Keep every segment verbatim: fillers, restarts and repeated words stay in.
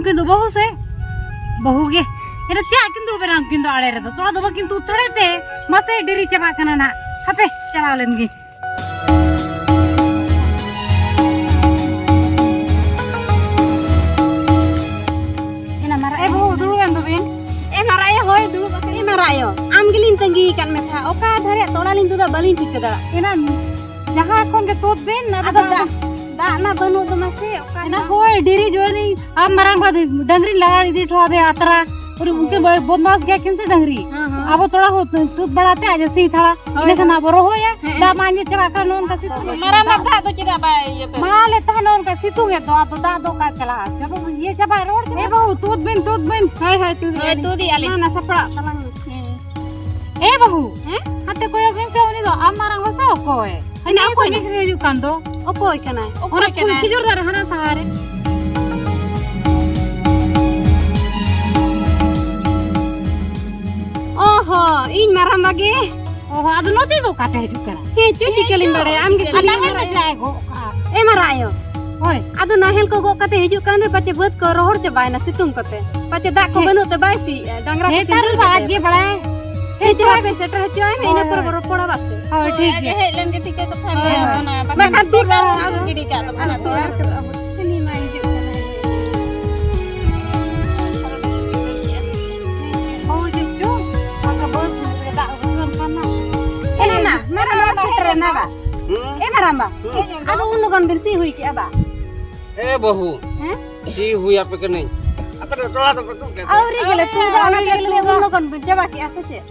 ᱩᱱᱠᱤᱱ ᱫᱚ ᱵᱟᱹᱦᱩ ᱥᱮ? ᱵᱟᱹᱦᱩ ᱜᱮ᱾ ᱮᱱᱟ ᱪᱮᱫ ᱠᱤᱱ ᱫᱩᱲᱩᱵ ᱮᱱᱟ ᱩᱱᱠᱤᱱ ᱫᱚ ᱟᱲᱮ ᱨᱮᱫᱚ? ᱛᱷᱚᱲᱟ ᱫᱚ ᱵᱟᱹᱠᱤᱱ ᱛᱩᱫ ᱛᱷᱟᱲᱮ ᱛᱮ᱾ ᱢᱟᱥᱮ ᱰᱮᱨᱤ ᱪᱟᱵᱟᱜ ᱠᱟᱱᱟ ᱱᱟᱜ᱾ ᱦᱟᱯᱮ, ᱪᱟᱞᱟᱣ ᱞᱮᱱ ᱜᱤᱧ᱾ ᱮᱱᱟ ᱢᱟᱨᱟᱜ ᱮ ᱵᱟᱹᱦᱩ, ᱫᱩᱲᱩᱵ ᱮᱱ ᱫᱚᱵᱤᱱ? ᱮ ᱢᱟᱨᱟᱜ ᱟᱭᱳ, ᱦᱳᱭ, ᱫᱩᱲᱩᱵ ᱟᱠᱟᱱ᱾ ᱮ ᱢᱟᱨᱟᱜ ᱟᱭᱳ, ᱟᱢ ᱜᱮᱞᱤᱧ ᱛᱟᱺᱜᱤ ᱟᱠᱟᱫ ᱢᱮ ᱛᱟᱦᱮᱸᱫ᱾ ᱚᱠᱟ ᱫᱷᱟᱨᱮ ᱛᱚᱲᱟ ᱞᱤᱧ ᱛᱩᱫᱟ, ᱵᱟᱹᱞᱤᱧ ᱴᱷᱤᱠᱟᱹ ᱫᱟᱲᱮᱭᱟᱜ ᱠᱟᱱᱟ᱾ ᱮᱱᱟ ᱡᱟᱦᱟᱸ ᱠᱷᱚᱱ ᱜᱮ ᱛᱩᱫ ᱵᱤᱱ, ᱟᱫᱚ ᱟᱫᱚ ᱫᱟᱜ ᱫᱟᱜ, ᱫᱟᱜ ᱢᱟ ᱵᱟᱹᱱᱩᱜ ᱫᱚ ᱢᱟᱥᱮ, ᱚᱠᱟ ᱮᱱᱟ ᱨᱮ? ᱦᱳᱭ, ᱰᱮᱨᱤ ᱡᱳᱨᱤ ᱟᱢ ᱢᱟᱨᱟᱝ ᱵᱟ ᱰᱟᱝᱨᱤ ᱞᱟᱜᱟ ᱤᱫᱤ ᱦᱚᱴᱚ ᱟᱫᱮᱭᱟ ᱟᱛᱨᱟ᱾ ᱩᱱᱤ ᱩᱱᱠᱤᱱ ᱵᱚᱫ-, ᱵᱚᱫᱢᱟᱥ ᱜᱮᱭᱟ ᱠᱤᱱ ᱥᱮ ᱰᱟᱝᱨᱤ? ᱦᱮᱸ, ᱦᱮᱸ᱾ ᱟᱵᱚ ᱛᱚᱲᱟ ᱦᱚᱸ ᱛᱩᱫ ᱵᱟᱲᱟ ᱛᱮ ᱟᱡ ᱮ ᱥᱤ ᱛᱷᱟᱲᱟ᱾ ᱦᱳᱭ, ᱤᱱᱟᱹ ᱠᱷᱟᱱ ᱦᱳᱭ᱾ ᱟᱵᱚ ᱨᱚᱦᱚᱭᱟ᱾ ᱦᱮᱸ, ᱫᱟᱜ ᱦᱮᱸ᱾ ᱢᱟ ᱟᱸᱡᱮᱫ ᱪᱟᱵᱟᱜ ᱠᱟᱱᱟ, ᱱᱚᱜᱼᱚ ᱱᱚᱝᱠᱟ ᱥᱤᱛᱩᱝ ᱮᱫ ᱢᱟᱨᱟᱝ ᱫᱚ᱾ ᱵᱟ ᱫᱟᱜ ᱫᱚ ᱪᱮᱫᱟᱜ ᱵᱟᱭ ᱤᱭᱟᱹ ᱯᱮ? ᱢᱟ ᱞᱮ ᱛᱟᱦᱮᱸ ᱱᱚᱜᱼᱚ ᱱᱚᱝᱠᱟ ᱥᱤᱛᱩᱝ ᱮᱫ ᱫᱚ, ᱟᱫᱚ ᱫᱟᱜ ᱫᱚ ᱚᱠᱟ ᱪᱟᱞᱟᱜᱼᱟ? ᱡᱚᱛᱚ ᱤᱭᱟᱹ ᱪᱟᱵᱟᱭ, ᱨᱚᱦᱚᱲ ᱪᱟᱵᱟᱭ᱾ ᱮ ᱵᱟᱹᱦᱩ, ᱛᱩᱫ ᱵᱤᱱ, ᱛᱩᱫ ᱵᱤᱱ᱾ ᱦᱳᱭ, ᱦᱳᱭ, ᱛᱩᱫ ᱢᱟ, ᱮᱫ ᱱᱟ ᱞᱤᱧ᱾ ᱥᱟᱯᱲᱟᱜ ᱛᱟᱞᱟᱝ ᱢᱮ᱾ ᱦᱮᱸ᱾ ᱮ ᱵᱟᱹᱦᱩ, ᱦᱮᱸ? ᱦᱟᱱᱛᱮ ᱠᱚᱭᱚᱜ ᱵᱤᱱ ᱥᱮ, ᱩᱱᱤ ᱫᱚ ᱟᱢ ᱢᱟᱨᱟᱝ ᱵᱟ ᱥᱮ ᱚᱠᱚᱭ? ᱦᱟᱱᱮ ᱦᱟᱱᱮ ᱚᱠᱚᱭ ᱥᱟᱺᱜᱤᱧ ᱱᱟ? ᱨᱮ ᱦᱤᱡᱩᱜ ᱠᱟᱱ ᱫᱚ᱾ ᱚᱠᱚᱭ ᱠᱟᱱᱟᱭ? ᱚᱠᱚᱭ ᱚᱱᱟ ᱠᱟᱱᱟᱭ? ᱠᱷᱤᱡᱩᱨ ᱫᱟᱨᱮ ᱦᱟᱱᱟ ᱥᱟᱦᱟ ᱨᱮ᱾ ᱚ ᱦᱚᱸ, ᱤᱧ ᱢᱟᱨᱟᱝ ᱵᱟ ᱜᱮ᱾ ᱚ ᱦᱚᱸ, ᱟᱫᱚ ᱱᱚᱛᱮ ᱫᱚ ᱚᱠᱟᱛᱮ ᱦᱤᱡᱩᱜ ᱠᱟᱱᱟ? ᱦᱮᱸ, ᱪᱮᱫ ᱪᱤᱠᱟᱹ ᱞᱤᱧ ᱵᱟᱲᱟᱭᱟ? ᱟᱢ ᱜᱮ ᱟᱨ ᱠᱩᱞᱤ ᱱᱟᱦᱮᱞ ᱢᱮ᱾ ᱨᱮ ᱡᱟᱭ ᱜᱚᱜ ᱠᱟᱜᱼᱟ᱾ ᱮ ᱢᱟᱨᱟᱜ ᱟᱭᱳ᱾ ᱦᱳᱭ᱾ ᱟᱫᱚ ᱱᱟᱦᱮᱞ ᱠᱚ ᱜᱚᱜ ᱠᱟᱛᱮ ᱦᱤᱡᱩᱜ ᱠᱟᱱ ᱨᱮ ᱯᱟᱪᱮ ᱵᱟᱹᱫᱽ ᱠᱚ ᱨᱚᱦᱚᱲ ᱪᱟᱵᱟᱭᱮᱱᱟ ᱥᱤᱛᱩᱝ ᱠᱚᱛᱮ᱾ ᱯᱟᱪᱮ ᱫᱟᱜ ᱠᱚ ᱦᱮᱸ᱾ ᱵᱟᱹᱱᱩᱜ ᱛᱮ ᱵᱟᱭ ᱥᱤᱭᱮᱜᱼᱟ, ᱰᱟᱝᱨᱟ ᱠᱚ ᱦᱮᱸ, ᱛᱟᱨ ᱫᱟᱹᱲ ᱫᱚ ᱟᱡ ᱠᱟᱛᱮ᱾ ᱜᱮ ᱵᱟᱲᱟᱭ᱾ ᱦᱮᱸ, ᱦᱤᱡᱩᱜ ᱪᱚ ᱟᱭ᱾ ᱟᱵᱮᱱ ᱥᱮᱴᱮᱨ ᱦᱚᱪᱚ ᱟᱭ ᱢᱮ, ᱦᱳᱭ, ᱤᱱᱟᱹ ᱯᱚᱨᱮ ᱦᱳᱭ᱾ ᱵᱚ ᱨᱚᱯᱚᱲᱟ ᱵᱟᱥᱮ᱾ ᱦᱳᱭ, ᱦᱳᱭ, ᱴᱷᱤᱠ ᱟᱡ ᱮ ᱜᱮᱭᱟ᱾ ᱦᱮᱡ ᱞᱮᱱ ᱜᱮ ᱴᱷᱤᱠᱟᱹ ᱠᱟᱛᱷᱟ ᱦᱳᱭ, ᱞᱟᱹᱭ ᱦᱳᱭ᱾ ᱟᱵᱚᱱᱟ᱾ ᱵᱟᱠᱷᱟᱱ ᱵᱟᱠᱷᱟᱱ ᱫᱩᱠ ᱫᱩᱠ ᱟᱨ ᱟᱨ ᱜᱤᱰᱤ ᱠᱟᱜ ᱫᱚ ᱟᱨ ᱵᱟᱠᱷᱟᱱ ᱫᱚ᱾ ᱫᱩᱠ ᱟᱨ ᱫᱩᱠ ᱟᱵᱚ ᱴᱷᱮᱱ ᱢᱟ ᱦᱤᱡᱩᱜ ᱠᱟᱱᱟ᱾ ᱦᱳᱭ, ᱪᱚ, ᱪᱚ᱾ ᱟᱫᱚ ᱵᱟᱹᱫᱽ ᱨᱮ ᱫᱟᱜ ᱦᱩᱭᱩᱜ ᱠᱟᱱ ᱠᱷᱟᱱ ᱢᱟ᱾ ᱮ ᱱᱟᱱᱟ, ᱢᱟᱨᱟᱝ ᱵᱟ ᱥᱮᱴᱮᱨ ᱮᱱᱟ ᱵᱟ᱾ ᱦᱩᱸ? ᱮ ᱢᱟᱨᱟᱝ ᱵᱟ, ᱦᱩᱸ? ᱟᱫᱚ ᱩᱱ ᱞᱚᱜᱚᱱ ᱵᱤᱱ ᱥᱤ ᱦᱩᱭ ᱠᱮᱜᱼᱟ ᱵᱟ? ᱮ ᱵᱟᱹᱦᱩ, ᱦᱮᱸ? ᱥᱤ ᱦᱩᱭ ᱟᱯᱮ ᱠᱟᱹᱱᱟᱹᱧ᱾ ᱟᱯᱮ ᱫᱚ ᱛᱚᱲᱟ ᱫᱚᱯᱮ ᱛᱩᱫ ᱠᱮᱫ ᱛᱮ? ᱟᱹᱣᱨᱤ ᱜᱮᱞᱮ ᱛᱩᱫᱟ, ᱚᱱᱟ ᱛᱮᱜᱮ ᱞᱟᱹᱭ ᱩᱱ ᱞᱚᱜᱚᱱ ᱵᱤᱱ ᱪᱟᱵᱟ ᱠᱮᱜᱼᱟ ᱥᱮ ᱪᱮᱫ?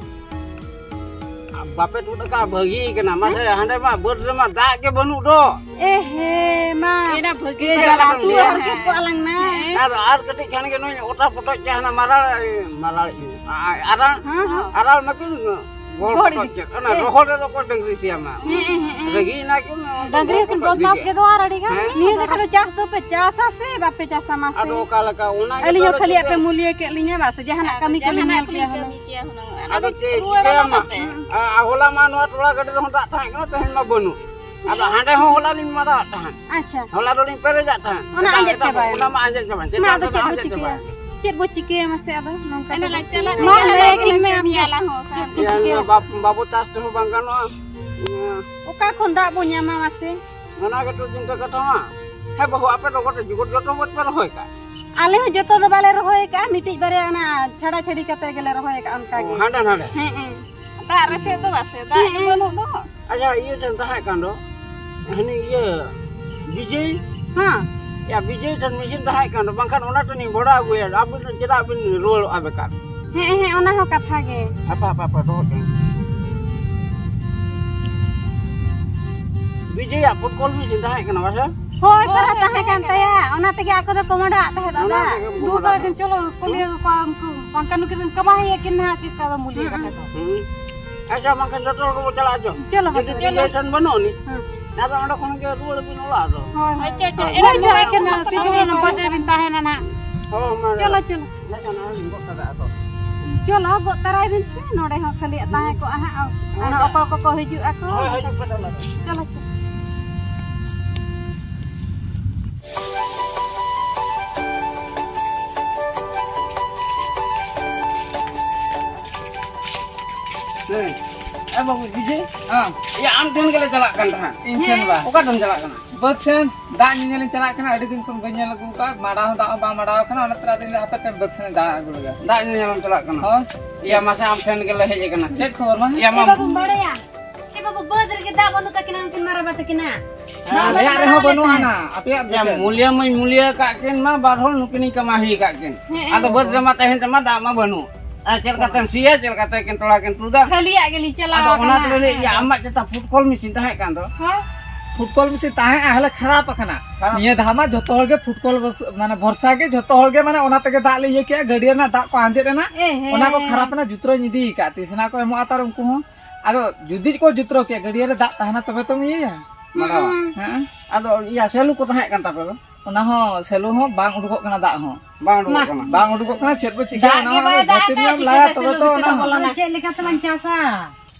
ᱵᱟᱯᱮ ᱛᱩᱫ ᱟᱠᱟᱫ ᱵᱷᱟᱹᱜᱤ ᱠᱟᱱᱟ᱾ ᱢᱟᱥᱮ, ᱦᱮᱸ? ᱦᱟᱸᱰᱮ ᱢᱟ ᱵᱟᱹᱫᱽ ᱨᱮᱢᱟ ᱫᱟᱜ ᱜᱮ ᱵᱟᱹᱱᱩᱜ ᱫᱚ᱾ ᱮ ᱦᱮ, ᱢᱟ᱾ ᱮᱱᱟ ᱵᱷᱟᱹᱜᱤ ᱮ ᱠᱟᱱᱟ ᱡᱟᱞᱟ, ᱵᱟᱢ ᱛᱩᱫ ᱞᱟᱹᱭᱟ᱾ ᱦᱚᱨᱠᱮᱛ ᱠᱚᱜ ᱟᱞᱟᱝ ᱱᱟ᱾ ᱦᱮᱸ᱾ ᱟᱫᱚ ᱟᱨ ᱠᱟᱹᱴᱤᱡ ᱠᱷᱟᱱ ᱜᱮ ᱱᱩᱭ ᱚᱴᱟ ᱯᱚᱴᱚᱡ ᱛᱮ ᱦᱟᱱᱟ ᱢᱟᱨᱟᱲ, ᱢᱟᱨᱟᱲ, ᱟ-, ᱟᱨᱟᱲ, ᱦᱮᱸ, ᱦᱮᱸ᱾ ᱟᱨᱟᱲ ᱢᱟᱠᱤᱱ ᱜᱚᱲ ᱜᱚᱲ ᱯᱚᱴᱚᱡ ᱤᱫᱤ᱾ ᱠᱮᱫ᱾ ᱚᱱᱟ ᱮ᱾ ᱨᱚᱦᱚᱲ ᱨᱮᱫᱚ ᱚᱠᱚᱭ ᱰᱟᱹᱝᱨᱤ ᱥᱮᱭᱟᱢᱟ? ᱦᱮᱸ, ᱦᱮᱸ, ᱦᱮᱸ᱾ ᱨᱟᱹᱜᱤ ᱮᱱᱟ ᱠᱤᱱ, ᱰᱟᱹᱝᱨᱤ ᱦᱚᱸᱠᱤᱱ ᱵᱚᱫᱢᱟᱥ ᱜᱮᱫᱚᱜᱼᱟ ᱟᱹᱰᱤ ᱜᱟᱱ᱾ ᱦᱮᱸ? ᱱᱤᱭᱟᱹ ᱡᱚᱠᱷᱟ ᱫᱚ ᱪᱟᱥ ᱫᱚᱯᱮ ᱪᱟᱥᱟ ᱥᱮ ᱵᱟᱯᱮ ᱪᱟᱥᱟ ᱢᱟᱥᱮ? ᱟᱫᱚ ᱚᱠᱟ ᱞᱮᱠᱟ? ᱚᱱᱟ ᱜᱮ ᱟᱹᱞᱤᱧ ᱦᱚᱸ ᱛᱚ ᱠᱷᱟᱹᱞᱤ ᱟᱯᱮ ᱪᱤᱠᱟᱹ? ᱢᱩᱞᱤᱭᱟᱹ ᱠᱮᱫ ᱞᱤᱧᱟ ᱵᱟᱥ, ᱡᱟᱦᱟᱱᱟᱜ ᱟᱫᱚ ᱠᱟᱹᱢᱤ ᱠᱚᱞᱤᱧ ᱡᱟᱦᱟᱱᱟᱜ ᱧᱮᱞ ᱠᱮᱭᱟ ᱠᱚᱞᱤᱧ ᱦᱩᱱᱟᱹᱝ᱾ ᱠᱟᱹᱢᱤ ᱠᱮᱭᱟ ᱦᱩᱱᱟᱹᱝ᱾ ᱟᱫᱚ ᱟᱫᱚ ᱪᱮᱫ ᱨᱩᱣᱟᱹᱲ ᱪᱤᱠᱟᱹᱭᱟᱢ ᱟᱵᱚᱱ ᱢᱟ? ᱥᱮ? ᱟ, ᱦᱚᱞᱟ ᱢᱟ ᱱᱚᱣᱟ ᱴᱚᱞᱟ ᱜᱟᱹᱰᱤ ᱨᱮᱦᱚᱸ ᱫᱟᱜ ᱛᱟᱦᱮᱸ ᱠᱟᱱᱟ, ᱛᱮᱦᱮᱧ ᱢᱟ ᱵᱟᱹᱱᱩᱜ᱾ ᱟᱫᱚ ᱦᱟᱸᱰᱮ ᱦᱚᱸ ᱦᱚᱞᱟ ᱞᱤᱧ ᱢᱟᱨᱟᱣᱟᱫ ᱛᱟᱦᱮᱸᱫ᱾ ᱟᱪᱪᱷᱟ᱾ ᱦᱚᱞᱟ ᱫᱚᱞᱤᱧ ᱯᱮᱨᱮᱡᱟᱜ ᱛᱟᱦᱮᱸᱫ᱾ ᱚᱱᱟ ᱮᱴᱟᱜ, ᱟᱸᱡᱮᱫ ᱮᱴᱟᱜ ᱪᱟᱵᱟᱭᱮᱱᱟ᱾ ᱚᱱᱟ ᱢᱟ ᱟᱸᱡᱮᱫ ᱪᱟᱵᱟᱭᱮᱱ᱾ ᱢᱟ, ᱪᱮᱛᱟᱱ ᱟᱫᱚ ᱨᱮᱱᱟᱜ ᱪᱮᱫ ᱵᱚ ᱟᱸᱡᱮᱫ ᱪᱤᱠᱟᱹᱭᱟ? ᱪᱟᱵᱟᱭᱮᱱ᱾ ᱪᱮᱫ ᱵᱚ ᱪᱤᱠᱟᱹᱭᱟ ᱢᱟᱥᱮ ᱟᱫᱚ? ᱱᱚᱝᱠᱟ ᱮᱱ ᱛᱮᱜᱮ ᱞᱟᱡ ᱪᱟᱞᱟᱜ ᱢᱟ, ᱠᱟᱱᱟ, ᱞᱟᱹᱭ ᱟᱞᱮ ᱠᱤᱱ ᱢᱮ ᱟᱢ ᱫᱚ᱾ ᱟᱞᱟᱝ ᱦᱚᱸ ᱥᱟᱱ ᱤᱭᱟᱹ, ᱪᱤᱠᱟᱹᱭᱟ? ᱵᱟᱯ-, ᱵᱟᱵᱩ ᱪᱟᱥ ᱛᱮᱦᱚᱸ ᱵᱟᱝ ᱜᱟᱱᱚᱜᱼᱟ᱾ ᱤᱭᱟᱹ, ᱚᱠᱟ ᱠᱷᱚᱱ ᱫᱟᱜ ᱵᱚ ᱧᱟᱢᱟ ᱢᱟᱥᱮ? ᱚᱱᱟ ᱜᱮᱛᱚ ᱪᱤᱱᱛᱟᱹ ᱠᱟᱛᱷᱟ ᱢᱟ᱾ ᱦᱮᱸ ᱵᱟᱹᱦᱩ, ᱟᱯᱮ ᱫᱚ ᱜᱚᱴᱟ ᱡᱩᱜᱩᱫ ᱡᱚᱛᱚ ᱵᱟᱹᱫᱽ ᱯᱮ ᱨᱚᱦᱚᱭ ᱠᱟᱜ᱾ ᱟᱞᱮ ᱦᱚᱸ ᱡᱚᱛᱚ ᱫᱚ ᱵᱟᱞᱮ ᱨᱚᱦᱚᱭ ᱠᱟᱜᱼᱟ, ᱢᱤᱫᱴᱤᱡ ᱵᱟᱨᱭᱟ ᱚᱱᱟ ᱪᱷᱟᱲᱟ ᱪᱷᱟᱹᱲᱤ ᱠᱟᱛᱮ ᱜᱮᱞᱮ ᱨᱚᱦᱚᱭ ᱠᱟᱜᱼᱟ ᱚᱱᱠᱟ ᱚ, ᱜᱮ᱾ ᱦᱟᱸᱰᱮ ᱱᱟᱰᱮ᱾ ᱦᱮᱸ, ᱦᱮᱸ᱾ ᱫᱟᱜ ᱨᱮᱥᱮ ᱫᱚ ᱵᱟᱥᱮ, ᱫᱟᱜ ᱜᱮ ᱦᱮᱸ᱾ ᱵᱟᱹᱱᱩᱜ ᱫᱚ᱾ ᱟᱪᱪᱷᱟ, ᱤᱭᱟᱹ ᱴᱷᱮᱱ ᱛᱟᱦᱮᱸ ᱠᱟᱱ ᱫᱚ, ᱦᱟᱹᱱᱤ ᱤᱭᱟᱹ, ᱵᱤᱡᱚᱭ? ᱦᱮᱸ᱾ ᱭᱟ, ᱵᱤᱡᱚᱭ ᱴᱷᱮᱱ ᱢᱮᱥᱤᱱ ᱛᱟᱦᱮᱸ ᱠᱟᱱ ᱫᱚ, ᱵᱟᱝᱠᱷᱟᱱ ᱚᱱᱟ ᱴᱷᱮᱱᱤᱧ ᱵᱷᱚᱲᱟ ᱟᱹᱜᱩᱭᱟ, ᱟᱹᱵᱤᱱ ᱫᱚ ᱪᱮᱫᱟᱜ ᱵᱤᱱ ᱨᱩᱣᱟᱹᱲᱚᱜᱼᱟ ᱵᱮᱠᱟᱨ? ᱦᱮᱸ, ᱦᱮᱸ, ᱚᱱᱟ ᱦᱚᱸ ᱠᱟᱛᱷᱟ ᱜᱮ᱾ ᱦᱟᱯᱮ, ᱦᱟᱯᱮ, ᱦᱟᱯᱮ, ᱫᱚᱦᱚ ᱠᱟᱜ ᱵᱤᱡᱚᱭᱟᱜ ᱯᱷᱩᱴᱠᱚᱞ ᱢᱮᱥᱤᱱ ᱛᱟᱦᱮᱸ ᱠᱟᱱᱟ, ᱵᱟᱥᱮ? ᱦᱳᱭ, ᱯᱟᱨᱟ ᱛᱟᱦᱮᱸ ᱠᱟᱱ ᱛᱟᱭᱟ, ᱚᱱᱟ ᱛᱮᱜᱮ ᱟᱠᱚ ᱫᱚ ᱠᱚᱢᱚᱰᱚ ᱟᱜ ᱛᱟᱦᱮᱸ ᱫᱚ᱾ ᱫᱩ ᱛᱟᱨᱟ ᱠᱤᱱ ᱪᱚᱞᱚ, ᱠᱩᱞᱤ ᱠᱚᱣᱟ ᱩᱱᱠᱩ, ᱵᱟᱝᱠᱷᱟᱱ ᱱᱩᱠᱤᱱ ᱠᱟᱢᱟᱭ ᱦᱮᱡ ᱠᱤᱱ ᱱᱟᱦᱟᱜ ᱪᱮᱫ ᱠᱟ ᱫᱚ ᱢᱩᱞᱤᱭᱟᱹ ᱠᱟᱛᱮ ᱫᱚ᱾ ᱦᱩᱸ᱾ ᱟᱪᱪᱷᱟ, ᱵᱟᱝᱠᱷᱟᱱ ᱡᱚᱛᱚ ᱦᱚᱲ ᱠᱚᱵᱚ ᱪᱟᱞᱟᱜᱼᱟ ᱪᱚ᱾ ᱪᱚᱞᱚ, ᱡᱩᱫᱤ ᱵᱟᱠᱷᱟᱱ᱾ ᱵᱤᱡᱚᱭ ᱴᱷᱮᱱ ᱵᱟᱹᱱᱩᱜ ᱟᱹᱱᱤᱡ, ᱦᱮᱸ᱾ ᱟᱫᱚ ᱚᱸᱰᱮ ᱠᱷᱚᱱ ᱜᱮ ᱨᱩᱣᱟᱹᱲ ᱟᱵᱤᱱ ᱚᱲᱟᱜ ᱫᱚ᱾ ᱦᱳᱭ, ᱦᱳᱭ᱾ ᱟᱪᱪᱷᱟ, ᱟᱪᱪᱷᱟ, ᱦᱳᱭ, ᱮᱱᱟᱝ ᱦᱳᱭ, ᱱᱚᱣᱟ ᱦᱳᱭ, ᱠᱚ ᱦᱳᱭ, ᱥᱟᱯᱲᱟᱣ ᱥᱤᱫᱷᱩ ᱠᱟᱛᱮ ᱵᱟᱡᱟᱨ ᱨᱮᱵᱤᱱ ᱛᱟᱦᱮᱱᱟ ᱱᱟᱦᱟᱜ᱾ ᱦᱳᱭ, ᱢᱟ᱾ ᱪᱚᱞᱚ, ᱪᱚᱞᱚ᱾ ᱦᱮᱸ, ᱦᱮᱸ, ᱦᱮᱸ, ᱜᱚᱫ ᱠᱟᱜᱼᱟ ᱛᱚ᱾ ᱪᱚᱞᱚ, ᱜᱚᱫ ᱛᱟᱨᱟᱭ ᱵᱤᱱ ᱥᱮ, ᱱᱚᱰᱮ ᱦᱚᱸ ᱠᱷᱟᱹᱞᱤᱭᱟᱜ ᱛᱟᱦᱮᱸ ᱠᱚᱜᱼᱟ ᱦᱟᱸᱜ᱾ ᱟᱨ ᱦᱳᱭ, ᱚᱠᱚᱭ ᱠᱚᱠᱚ ᱦᱤᱡᱩᱜ ᱟᱠᱚ᱾ ᱦᱳᱭ, ᱦᱤᱡᱩᱜ ᱯᱮ ᱛᱟᱦᱚᱞᱮ᱾ ᱪᱚᱞᱚ, ᱪᱚᱞᱚ᱾ ᱦᱮᱸ᱾ ᱮ ᱵᱟᱹᱵᱩ, ᱵᱤᱡᱚᱭ? ᱦᱮᱸ᱾ ᱮᱭᱟ, ᱟᱢ ᱴᱷᱮᱱ ᱜᱮᱞᱮ ᱪᱟᱞᱟᱜ ᱠᱟᱱ ᱛᱟᱦᱮᱸᱫ᱾ ᱤᱧ ᱴᱷᱮᱱ ᱵᱟ? ᱚᱠᱟ ᱴᱷᱮᱱ ᱪᱟᱞᱟᱜ ᱠᱟᱱᱟ? ᱵᱟᱹᱫᱽ ᱥᱮᱱ ᱫᱟᱜ ᱧᱮᱧᱮᱞᱤᱧ ᱪᱟᱞᱟᱜ ᱠᱟᱱᱟ, ᱟᱹᱰᱤ ᱫᱤᱱ ᱠᱷᱚᱱ ᱵᱟᱹᱧ ᱧᱮᱞ ᱟᱹᱜᱩ ᱠᱟᱜᱼᱟ, ᱢᱟᱰᱟ ᱦᱚᱸ ᱫᱟᱜ ᱦᱚᱸ ᱵᱟᱝ ᱢᱟᱰᱟᱣ ᱠᱟᱱᱟ, ᱚᱱᱟᱛᱮ ᱟᱫᱚᱧ ᱞᱟᱹᱭᱟ ᱦᱟᱯᱮ ᱛᱮ ᱵᱟᱹᱫᱽ ᱥᱮᱱ ᱫᱟᱬᱟ ᱟᱹᱜᱩ ᱞᱮᱜᱮ᱾ ᱫᱟᱜ ᱧᱮᱧᱮᱞᱮᱢ ᱪᱟᱞᱟᱜ ᱠᱟᱱᱟ? ᱦᱳᱭ᱾ ᱤᱭᱟᱹ, ᱢᱟᱥᱮ ᱟᱢ ᱴᱷᱮᱱ ᱜᱮᱞᱮ ᱦᱮᱡ ᱟᱠᱟᱱᱟ᱾ ᱪᱮᱫ ᱠᱷᱚᱵᱚᱨ ᱢᱟ? ᱤᱭᱟᱹ, ᱮ ᱢᱟ ᱵᱟᱹᱵᱩᱢ ᱵᱟᱲᱟᱭᱟ? ᱮ ᱵᱟᱹᱵᱩ, ᱵᱟᱹᱫᱽ ᱨᱮᱜᱮ ᱫᱟᱜ ᱵᱟᱹᱱᱩᱜ ᱛᱟᱹᱠᱤᱱᱟ ᱩᱱᱠᱤᱱ ᱢᱟᱨᱟᱵᱟ ᱛᱟᱹᱠᱤᱱᱟ᱾ ᱦᱮᱸ, ᱫᱟᱜ ᱟᱞᱮᱭᱟᱜ ᱵᱟᱹᱱᱩᱜ ᱨᱮᱦᱚᱸ ᱛᱟᱞᱮ ᱵᱟᱹᱱᱩᱜ ᱠᱷᱟᱱ᱾ ᱟᱱᱟ, ᱟᱯᱮᱭᱟᱜ ᱫᱚ ᱤᱭᱟᱹ, ᱪᱮᱫ? ᱢᱩᱞᱤᱭᱟᱹ ᱢᱟᱹᱧ ᱢᱩᱞᱤᱭᱟᱹ ᱠᱟᱜ ᱠᱤᱱ ᱢᱟ, ᱵᱟᱨ ᱦᱚᱲ ᱱᱩᱠᱤᱱᱤᱧ ᱠᱟᱢᱟᱦᱤ ᱠᱟᱜ ᱠᱤᱱ᱾ ᱦᱮᱸ, ᱟᱫᱚ ᱦᱮᱸ᱾ ᱵᱟᱹᱫᱽ ᱨᱮᱢᱟ ᱛᱟᱦᱮᱱ ᱛᱮᱢᱟ ᱫᱟᱜ ᱢᱟ ᱵᱟᱹᱱᱩᱜ᱾ ᱟᱨ ᱪᱮᱫ ᱞᱮᱠᱟᱛᱮᱢ ᱥᱤᱭᱟ, ᱪᱮᱫ ᱞᱮᱠᱟᱛᱮ ᱠᱤᱱ ᱛᱚᱲᱟ ᱠᱤᱱ ᱛᱩᱫᱟ? ᱠᱷᱟᱹᱞᱤᱭᱟᱜ ᱜᱮᱞᱤᱧ ᱪᱟᱞᱟᱣ ᱟᱫᱚ ᱚᱱᱟ ᱠᱟᱱᱟ᱾ ᱛᱮᱞᱮ ᱞᱟᱹᱭᱮᱫᱼᱟ, ᱟᱢᱟᱜ ᱡᱮᱴᱟ ᱯᱷᱩᱴᱠᱚᱞ ᱢᱮᱥᱤᱱ ᱛᱟᱦᱮᱸ ᱠᱟᱱ ᱫᱚ, ᱦᱮᱸ? ᱯᱷᱩᱴᱠᱚᱞ ᱢᱮᱥᱤᱱ ᱛᱟᱦᱮᱸᱜᱼᱟ, ᱦᱮᱞᱮ ᱠᱷᱟᱨᱟᱯ ᱟᱠᱟᱱᱟ᱾ ᱠᱷᱟᱨᱟᱯ᱾ ᱱᱤᱭᱟᱹ ᱫᱷᱟᱣ ᱢᱟ ᱡᱷᱚᱛᱚ ᱦᱚᱲ ᱜᱮ ᱯᱷᱩᱴᱠᱚᱞ ᱵᱚᱨᱥ-, ᱢᱟᱱᱮ ᱵᱷᱚᱨᱥᱟ ᱜᱮ ᱡᱷᱚᱛᱚ ᱦᱚᱲ ᱜᱮ, ᱢᱟᱱᱮ ᱚᱱᱟ ᱛᱮᱜᱮ ᱫᱟᱜ ᱞᱮ ᱤᱭᱟᱹ ᱠᱮᱜᱼᱟ, ᱜᱟᱹᱰᱭᱟᱹ ᱨᱮᱱᱟᱜ ᱫᱟᱜ ᱠᱚ ᱟᱸᱡᱮᱫ ᱮᱱᱟ, ᱮ ᱦᱮᱸ᱾ ᱚᱱᱟ ᱠᱚ ᱠᱷᱟᱨᱟᱯ ᱮᱱᱟ, ᱡᱩᱛᱨᱟᱹᱣ ᱤᱧ ᱤᱫᱤ ᱟᱠᱟᱫ, ᱛᱤᱥ ᱱᱟᱜ ᱠᱚ ᱮᱢᱚᱜᱼᱟ ᱛᱟᱨ ᱩᱱᱠᱩ ᱦᱚᱸ᱾ ᱟᱫᱚ ᱡᱩᱫᱤ ᱠᱚ ᱡᱩᱛᱨᱟᱹᱣ ᱠᱮᱭᱟ, ᱜᱟᱹᱰᱭᱟᱹ ᱨᱮ ᱫᱟᱜ ᱛᱟᱦᱮᱱᱟ ᱛᱚᱵᱮ ᱛᱚᱢ ᱤᱭᱟᱹᱭᱟ᱾ ᱢᱟᱰᱟᱣᱟ᱾ ᱦᱩᱸ᱾ ᱦᱮᱸ? ᱟᱫᱚ ᱤᱭᱟᱹ ᱥᱮᱞᱩ ᱠᱚ ᱛᱟᱦᱮᱸ ᱠᱟᱱ ᱛᱟᱯᱮ ᱫᱚ? ᱚᱱᱟ ᱦᱚᱸ ᱥᱮᱞᱩ ᱦᱚᱸ ᱵᱟᱝ ᱩᱰᱩᱠᱚᱜ ᱠᱟᱱᱟ ᱫᱟᱜ ᱦᱚᱸ᱾ ᱵᱟᱝ ᱩᱰᱩᱠᱚᱜ ᱢᱟ᱾ ᱠᱟᱱᱟ? ᱵᱟᱝ ᱩᱰᱩᱠᱚᱜ ᱠᱟᱱᱟ, ᱪᱮᱫ ᱵᱚ ᱪᱤᱠᱟᱹᱭᱟ? ᱫᱟᱜ ᱚᱱᱟ ᱜᱮ ᱦᱚᱸ ᱵᱟᱭ ᱫᱟᱜ ᱵᱷᱤᱛᱤᱨ ᱮᱫᱟ, ᱧᱚᱜ ᱪᱤᱠᱟᱹᱛᱮ ᱞᱟᱭᱟ ᱛᱚᱵᱮ ᱥᱮᱞᱩ ᱛᱚ ᱵᱷᱤᱛᱤᱨ ᱚᱱᱟ ᱨᱮ ᱦᱚᱸ᱾ ᱵᱚᱞᱚᱱᱟ? ᱟᱫᱚ ᱪᱮᱫ ᱞᱮᱠᱟ ᱛᱮᱞᱟᱝ ᱪᱟᱥᱟ?